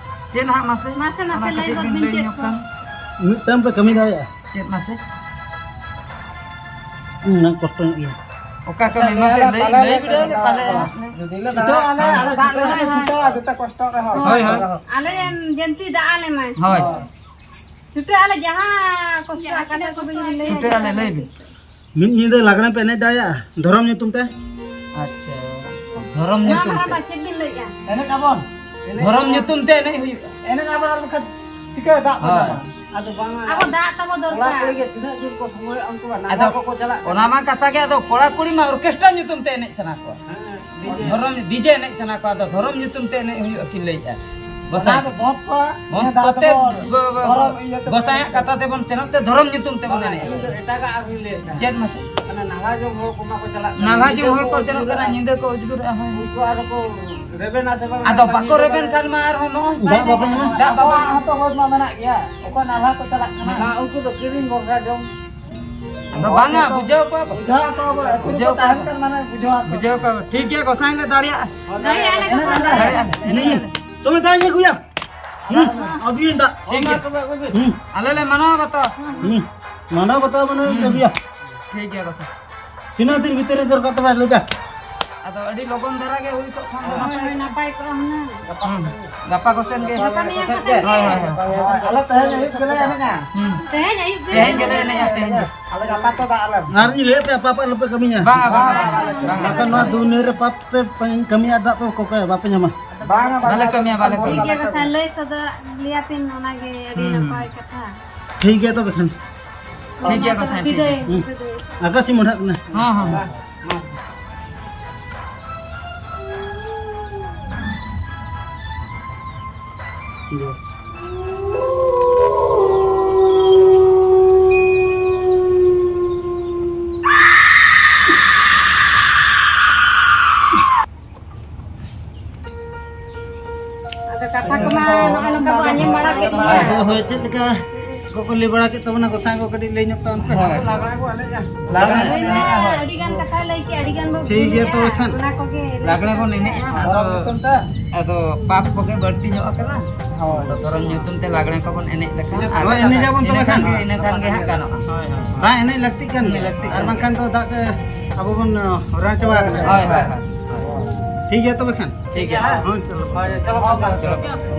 ᱪᱮᱫ ᱦᱟᱸᱜ ᱢᱟᱥᱮ? ᱢᱟᱥᱮ, ᱢᱟᱥᱮ ᱚᱱᱟ ᱞᱟᱹᱭ ᱠᱟᱹᱴᱤᱡ ᱜᱚᱫ ᱵᱤᱱ ᱵᱤᱱ ᱞᱟᱹᱭ ᱪᱮᱫ ᱧᱚᱜ ᱠᱚ? ᱠᱷᱟᱱ᱾ ᱢᱤᱫᱴᱟᱝ ᱯᱮ ᱠᱟᱹᱢᱤ ᱫᱟᱲᱮᱭᱟᱜᱼᱟ᱾ ᱪᱮᱫ ᱢᱟᱥᱮ? ᱦᱩᱸ, ᱚᱱᱟ ᱠᱚᱥᱴᱚ ᱧᱚᱜ ᱜᱮᱭᱟ᱾ ᱚᱠᱟ ᱠᱟᱹᱢᱤ ᱢᱟᱥᱮ ᱞᱟᱹᱭ, ᱞᱟᱹᱭ ᱵᱤᱰᱟᱹᱣ ᱞᱮ ᱯᱟᱞᱮ ᱦᱟᱸᱜ᱾ ᱡᱩᱫᱤ ᱞᱮ ᱪᱷᱩᱴᱟᱹᱜ ᱟᱞᱮ, ᱟᱞᱮ ᱫᱟᱜ ᱨᱮᱦᱚᱸ ᱞᱮ ᱪᱷᱩᱴᱟᱹᱜᱼᱟ, ᱡᱚᱛᱚ ᱠᱚᱥᱴᱚ ᱨᱮᱦᱚᱸ᱾ ᱦᱳᱭ, ᱦᱳᱭ᱾ ᱟᱞᱮ ᱡᱮᱱᱛᱤ ᱫᱟᱜ ᱟᱞᱮ ᱢᱟᱭ᱾ ᱦᱳᱭ᱾ ᱪᱷᱩᱴᱟᱹᱜ ᱟᱞᱮ ᱡᱟᱦᱟᱸ ᱠᱚᱥᱴᱚ ᱟᱠᱟᱱᱟ ᱠᱚ ᱵᱤᱱ ᱞᱟᱹᱭᱟ᱾ ᱪᱷᱩᱴᱟᱹᱜ ᱟᱞᱮ, ᱞᱟᱹᱭ ᱵᱤᱱ᱾ ᱢᱤᱫ ᱧᱤᱫᱟᱹ ᱞᱟᱜᱽᱬᱮ ᱯᱮ ᱮᱱᱮᱡ ᱫᱟᱲᱮᱭᱟᱜᱼᱟ ᱫᱷᱚᱨᱚᱢ ᱧᱩᱛᱩᱢ ᱛᱮ? ᱟᱪᱪᱷᱟ, ᱫᱷᱚᱨᱚᱢ ᱱᱚᱣᱟ ᱧᱩᱛᱩᱢ ᱢᱟᱨᱟᱝ ᱛᱮ᱾ ᱵᱟ ᱪᱮᱫ ᱵᱤᱱ ᱞᱟᱹᱭᱮᱜᱼᱟ? ᱮᱱᱮᱡ ᱟᱵᱚᱱ᱾ ᱫᱷᱚᱨᱚᱢ ᱧᱩᱛᱩᱢ ᱛᱮ ᱮᱱᱮᱡ ᱦᱩᱭᱩᱜᱼᱟ᱾ ᱮᱱᱮᱡ ᱟᱵᱚᱱ, ᱟᱨ ᱵᱟᱠᱷᱟᱱ ᱪᱤᱠᱟᱹ ᱫᱟᱜ ᱵᱚᱱ ᱦᱳᱭ᱾ ᱧᱟᱢᱟ? ᱟᱫᱚ ᱵᱟᱝᱟ, ᱟᱵᱚ ᱫᱟᱜ ᱛᱟᱵᱚ ᱠᱚᱲᱟ ᱫᱚᱨᱠᱟᱨ᱾ ᱠᱩᱲᱤ ᱜᱮ ᱛᱤᱱᱟᱹᱜ ᱡᱳᱨ ᱠᱚ ᱥᱚᱢᱚᱭᱚᱜᱼᱟ, ᱩᱱᱠᱩ ᱢᱟ ᱱᱟᱞᱦᱟ ᱟᱫᱚ ᱠᱚᱠᱚ ᱪᱟᱞᱟᱜ ᱠᱟᱱᱟ᱾ ᱚᱱᱟ ᱢᱟ ᱠᱟᱛᱷᱟ ᱜᱮ, ᱟᱫᱚ ᱠᱚᱲᱟ ᱠᱩᱲᱤ ᱢᱟ ᱚᱨᱠᱮᱥᱴᱨᱟ ᱧᱩᱛᱩᱢ ᱛᱮ ᱮᱱᱮᱡ ᱥᱟᱱᱟ ᱠᱚᱣᱟ᱾ ᱦᱮᱸ, ᱰᱤᱡᱮ᱾ ᱫᱷᱚᱨᱚᱢ ᱰᱤᱡᱮ ᱮᱱᱮᱡ ᱥᱟᱱᱟ ᱠᱚᱣᱟ, ᱟᱫᱚ ᱫᱷᱚᱨᱚᱢ ᱧᱩᱛᱩᱢ ᱛᱮ ᱮᱱᱮᱡ ᱦᱩᱭᱩᱜᱼᱟ ᱠᱤᱱ ᱞᱟᱹᱭᱮᱜᱼᱟ᱾ ᱚᱱᱟ ᱜᱚᱸᱥᱟᱭ᱾ ᱫᱚ ᱵᱚᱸᱫᱽ ᱠᱚ, ᱵᱚᱸᱫᱽ ᱱᱤᱭᱟᱹ ᱫᱷᱟᱣ ᱠᱚᱛᱮ ᱫᱚᱵᱚᱱ ᱜᱚ-, ᱜᱚ-, ᱫᱷᱚᱨᱚᱢ ᱤᱭᱟᱹ ᱛᱮᱵᱚᱱ ᱜᱚᱸᱥᱟᱭᱟᱜ ᱮᱱᱮᱡᱟ᱾ ᱠᱟᱛᱷᱟ ᱛᱮᱵᱚᱱ ᱥᱮᱱᱚᱜ ᱛᱮ ᱫᱷᱚᱨᱚᱢ ᱧᱩᱛᱩᱢ ᱛᱮᱵᱚᱱ ᱵᱟᱝᱟ, ᱮᱱᱮᱡᱟ᱾ ᱤᱧ ᱫᱚ ᱮᱴᱟᱜᱟᱜ ᱟᱨᱦᱚᱸᱧ ᱞᱟᱹᱭᱮᱫ ᱛᱟᱦᱮᱸᱫ᱾ ᱪᱮᱫ ᱢᱟᱥᱮ? ᱚᱱᱟ ᱱᱟᱞᱦᱟ ᱡᱚᱝ ᱦᱚᱲ ᱠᱚᱢᱟ ᱠᱚ ᱪᱟᱞᱟᱜ ᱠᱟᱱᱟ, ᱱᱟᱞᱦᱟ ᱡᱚᱝ ᱧᱤᱫᱟᱹ ᱦᱚᱲ ᱠᱚ ᱠᱚ ᱪᱟᱞᱟᱜ ᱠᱟᱱᱟ, ᱩᱡᱽᱜᱩᱨᱚᱜᱼᱟ᱾ ᱧᱤᱫᱟᱹ ᱠᱚ ᱩᱡᱽᱜᱩᱨᱚᱜᱼᱟ, ᱦᱳᱭ᱾ ᱩᱱᱠᱩ ᱟᱨᱦᱚᱸ ᱠᱚ ᱨᱮᱵᱮᱱᱟ ᱥᱮ ᱵᱟᱝ? ᱟᱫᱚ ᱵᱟᱠᱚ ᱨᱮᱵᱮᱱ ᱠᱷᱟᱱ ᱢᱟ ᱟᱨᱦᱚᱸ ᱱᱚᱜᱼᱚᱭ ᱫᱟᱜ ᱵᱟᱯᱮ ᱧᱟᱢᱟ? ᱫᱟᱜ ᱵᱟᱯᱮ ᱟᱠᱚᱣᱟᱜ ᱧᱟᱢᱟ? ᱦᱚᱸᱛᱚ ᱦᱚᱲ ᱢᱟ ᱢᱮᱱᱟᱜ ᱜᱮᱭᱟ, ᱚᱠᱚᱭ ᱱᱟᱞᱦᱟ ᱠᱚ ᱪᱟᱞᱟᱜ ᱠᱟᱱᱟ᱾ ᱢᱟ ᱩᱱᱠᱩ ᱫᱚ ᱠᱤᱨᱤᱧ ᱵᱷᱚᱨᱥᱟ ᱡᱚᱢ᱾ ᱟᱫᱚ ᱵᱟᱝᱟ, ᱵᱩᱡᱷᱟᱹᱣ ᱠᱚᱣᱟ ᱵᱚ᱾ ᱵᱩᱡᱷᱟᱹᱣ ᱠᱚᱣᱟ ᱵᱚ, ᱟᱹᱛᱩ ᱵᱩᱡᱷᱟᱹᱣ ᱨᱮᱠᱚ ᱛᱟᱦᱮᱱ ᱠᱚᱣᱟ᱾ ᱠᱷᱟᱱ ᱢᱟᱱᱮ ᱵᱩᱡᱷᱟᱹᱣ ᱟᱠᱚ᱾ ᱵᱩᱡᱷᱟᱹᱣ ᱠᱚᱣᱟ᱾ ᱴᱷᱤᱠ ᱜᱮᱭᱟ, ᱜᱚᱸᱥᱟᱭ ᱞᱮ ᱫᱟᱲᱮᱭᱟᱜᱼᱟ᱾ ᱫᱟᱲᱮᱭᱟᱜᱼᱟ ᱞᱮ ᱜᱚᱸᱥᱟᱭ᱾ ᱫᱟᱲᱮᱭᱟᱜᱼᱟ ᱞᱮ᱾ ᱮᱱᱮᱡ ᱟᱞᱮ᱾ ᱛᱚᱵᱮ ᱫᱟᱜ ᱤᱧ ᱟᱹᱜᱩᱭᱟ᱾ ᱦᱩᱸ, ᱟᱹᱜᱩᱭᱟᱹᱧ ᱫᱟᱜ᱾ ᱴᱷᱤᱠ ᱜᱮᱭᱟ᱾ ᱦᱩᱸ᱾ ᱟᱞᱮ ᱞᱮ ᱢᱟᱱᱟᱣ ᱵᱟᱛᱟᱣᱟ᱾ ᱦᱩᱸ᱾ ᱢᱟᱱᱟᱣ ᱵᱟᱛᱟᱣ ᱢᱟᱱᱮ ᱦᱩᱸ᱾ ᱟᱹᱜᱩᱭᱟ᱾ ᱴᱷᱤᱠ ᱜᱮᱭᱟ, ᱜᱚᱸᱥᱟᱭ᱾ ᱛᱤᱱᱟᱹᱜ ᱫᱤᱱ ᱵᱷᱤᱛᱤᱨ ᱨᱮ ᱫᱚᱨᱠᱟᱨ ᱛᱚᱵᱮ ᱞᱟᱹᱭ ᱯᱮ? ᱟᱫᱚ ᱟᱹᱰᱤ ᱞᱚᱜᱚᱱ ᱫᱷᱟᱨᱟ ᱜᱮ ᱦᱩᱭ ᱠᱚᱜ ᱠᱷᱟᱱ ᱫᱚ ᱦᱳᱭ, ᱱᱟᱯᱟᱭ ᱦᱳᱭ, ᱠᱚᱜᱼᱟ᱾ ᱱᱟᱯᱟᱭ ᱠᱚᱜᱼᱟ ᱦᱩᱱᱟᱹᱝ᱾ ᱦᱩᱸ᱾ ᱜᱟᱯᱟ ᱠᱚ ᱥᱮᱱ ᱜᱮ᱾ ᱜᱟᱯᱟ ᱢᱮᱭᱟᱝ ᱠᱚ ᱥᱮᱱ ᱜᱮ᱾ ᱦᱳᱭ, ᱦᱳᱭ, ᱦᱳᱭ᱾ ᱟᱞᱮ ᱛᱮᱦᱮᱧ ᱟᱹᱭᱩᱵ ᱜᱮᱞᱮ ᱮᱱᱮᱡᱼᱟ᱾ ᱦᱩᱸ᱾ ᱛᱮᱦᱮᱧ ᱟᱹᱭᱩᱵ ᱜᱮ᱾ ᱛᱮᱦᱮᱧ ᱜᱮᱞᱮ ᱮᱱᱮᱡᱼᱟ, ᱛᱮᱦᱮᱧ ᱜᱮ᱾ ᱟᱞᱮ ᱜᱟᱯᱟ ᱛᱚ ᱫᱟᱜ ᱟᱞᱮ᱾ ᱟᱨ ᱤᱧ ᱞᱟᱹᱭᱮᱫ ᱯᱮᱭᱟ, ᱟᱯᱮ ᱟᱯᱮ ᱟᱞᱚᱯᱮ ᱠᱟᱹᱢᱤᱭᱟ᱾ ᱵᱟᱝᱟ, ᱵᱟᱝᱟ, ᱵᱟᱝᱟ, ᱵᱟᱝᱟ᱾ ᱵᱟᱠᱷᱟᱱ ᱱᱚᱣᱟ ᱫᱩᱱᱤᱭᱟᱹ ᱨᱮ ᱯᱟᱯ ᱯᱮ ᱠᱟᱹᱢᱤᱭᱟ, ᱫᱟᱜ ᱯᱮ ᱠᱚᱠᱚᱭᱟ, ᱵᱟᱯᱮ ᱧᱟᱢᱟ᱾ ᱵᱟᱝᱟ, ᱵᱟᱞᱮ ᱵᱟᱝᱟ᱾ ᱠᱟᱹᱢᱤᱭᱟ, ᱵᱟᱞᱮ ᱴᱷᱤᱠ ᱠᱟᱹᱢᱤᱭᱟ᱾ ᱜᱮᱭᱟ, ᱜᱚᱸᱥᱟᱭ, ᱞᱟᱹᱭ ᱥᱚᱫᱚᱨ ᱞᱮᱭᱟ ᱯᱮ, ᱚᱱᱟᱜᱮ ᱟᱹᱰᱤ ᱦᱩᱸ, ᱦᱩᱸ᱾ ᱱᱟᱯᱟᱭ ᱠᱟᱛᱷᱟ᱾ ᱴᱷᱤᱠ ᱜᱮᱭᱟ ᱛᱚᱵᱮ ᱠᱷᱟᱱ᱾ ᱴᱷᱤᱠ ᱜᱮᱭᱟ, ᱢᱟ ᱛᱚᱵᱮ ᱜᱚᱸᱥᱟᱭ, ᱴᱷᱤᱠ ᱜᱮᱭᱟ᱾ ᱵᱤᱫᱟᱹᱭ, ᱦᱩᱸ᱾ ᱵᱤᱫᱟᱹᱭ᱾ ᱟᱠᱟᱥᱤ ᱢᱚᱰᱷᱟᱜ ᱠᱟᱱᱟ᱾ ᱦᱚᱸ, ᱦᱚᱸ, ᱦᱚᱸ᱾ ᱟᱫᱚ ᱦᱳᱭ, ᱪᱮᱫ ᱞᱮᱠᱟ ᱠᱚ ᱠᱚ ᱞᱟᱹᱭ ᱵᱟᱲᱟ ᱠᱮᱫ ᱛᱟᱵᱚᱱᱟ, ᱜᱚᱸᱥᱟᱭ ᱠᱚ ᱠᱟᱹᱴᱤᱡ ᱞᱟᱹᱭ ᱧᱚᱜ ᱛᱟᱵᱚᱱ ᱯᱮ᱾ ᱦᱳᱭ᱾ ᱞᱟᱜᱽᱬᱮ ᱦᱳᱭ, ᱮᱱᱮᱡ, ᱦᱳᱭ᱾ ᱟᱹᱰᱤ ᱜᱟᱱ ᱠᱟᱛᱷᱟᱭ ᱞᱟᱹᱭ ᱠᱮᱜᱼᱟ, ᱟᱹᱰᱤ ᱜᱟᱱ ᱵᱚᱱ ᱴᱷᱤᱠ ᱜᱮᱭᱟ, ᱛᱚᱵᱮ ᱠᱷᱟᱱ᱾ ᱚᱱᱟ ᱠᱚᱜᱮ ᱞᱟᱹᱭ ᱞᱟᱜᱽᱬᱮ ᱵᱚᱱ ᱮᱱᱮᱡᱼᱟ, ᱟᱫᱚ, ᱟᱫᱚ ᱯᱟᱯ ᱠᱚᱜᱮ ᱵᱟᱹᱲᱛᱤ ᱧᱚᱜ ᱟᱠᱟᱱᱟ᱾ ᱦᱳᱭ᱾ ᱟᱫᱚ ᱫᱷᱚᱨᱚᱢ ᱧᱩᱛᱩᱢ ᱛᱮ ᱞᱟᱜᱽᱬᱮ ᱠᱚᱵᱚᱱ ᱮᱱᱮᱡ ᱞᱮᱠᱷᱟᱱ ᱟᱨ ᱦᱳᱭ, ᱮᱱᱮᱡ ᱟᱵᱚᱱ ᱤᱱᱟᱹ ᱛᱚᱵᱮ ᱠᱷᱟᱱ ᱠᱷᱟᱱ᱾ ᱜᱮ, ᱤᱱᱟᱹ ᱠᱷᱟᱱ ᱜᱮ ᱦᱟᱸᱜ ᱜᱟᱱᱚᱜᱼᱟ᱾ ᱦᱳᱭ, ᱦᱳᱭ᱾ ᱵᱟᱝ, ᱮᱱᱮᱡ ᱞᱟᱹᱠᱛᱤᱜ ᱠᱟᱱ ᱜᱮᱭᱟ᱾ ᱞᱟᱹᱠᱛᱤᱜ ᱟᱨ ᱠᱟᱱ ᱵᱟᱝᱠᱷᱟᱱ ᱜᱮᱭᱟ᱾ ᱫᱚ ᱫᱟᱜ ᱛᱮ ᱟᱵᱚ ᱵᱚᱱ, ᱦᱚᱨᱟ ᱪᱟᱵᱟ ᱟᱠᱟᱱᱟ᱾ ᱦᱳᱭ, ᱦᱳᱭ, ᱦᱳᱭ, ᱦᱳᱭ᱾ ᱴᱷᱤᱠ ᱜᱮᱭᱟ ᱛᱚᱵᱮ ᱠᱷᱟᱱ᱾ ᱴᱷᱤᱠ ᱜᱮᱭᱟ᱾ ᱦᱳᱭ, ᱪᱚᱞᱚ᱾ ᱦᱳᱭ, ᱪᱚᱞᱚ, ᱪᱚᱞᱚ᱾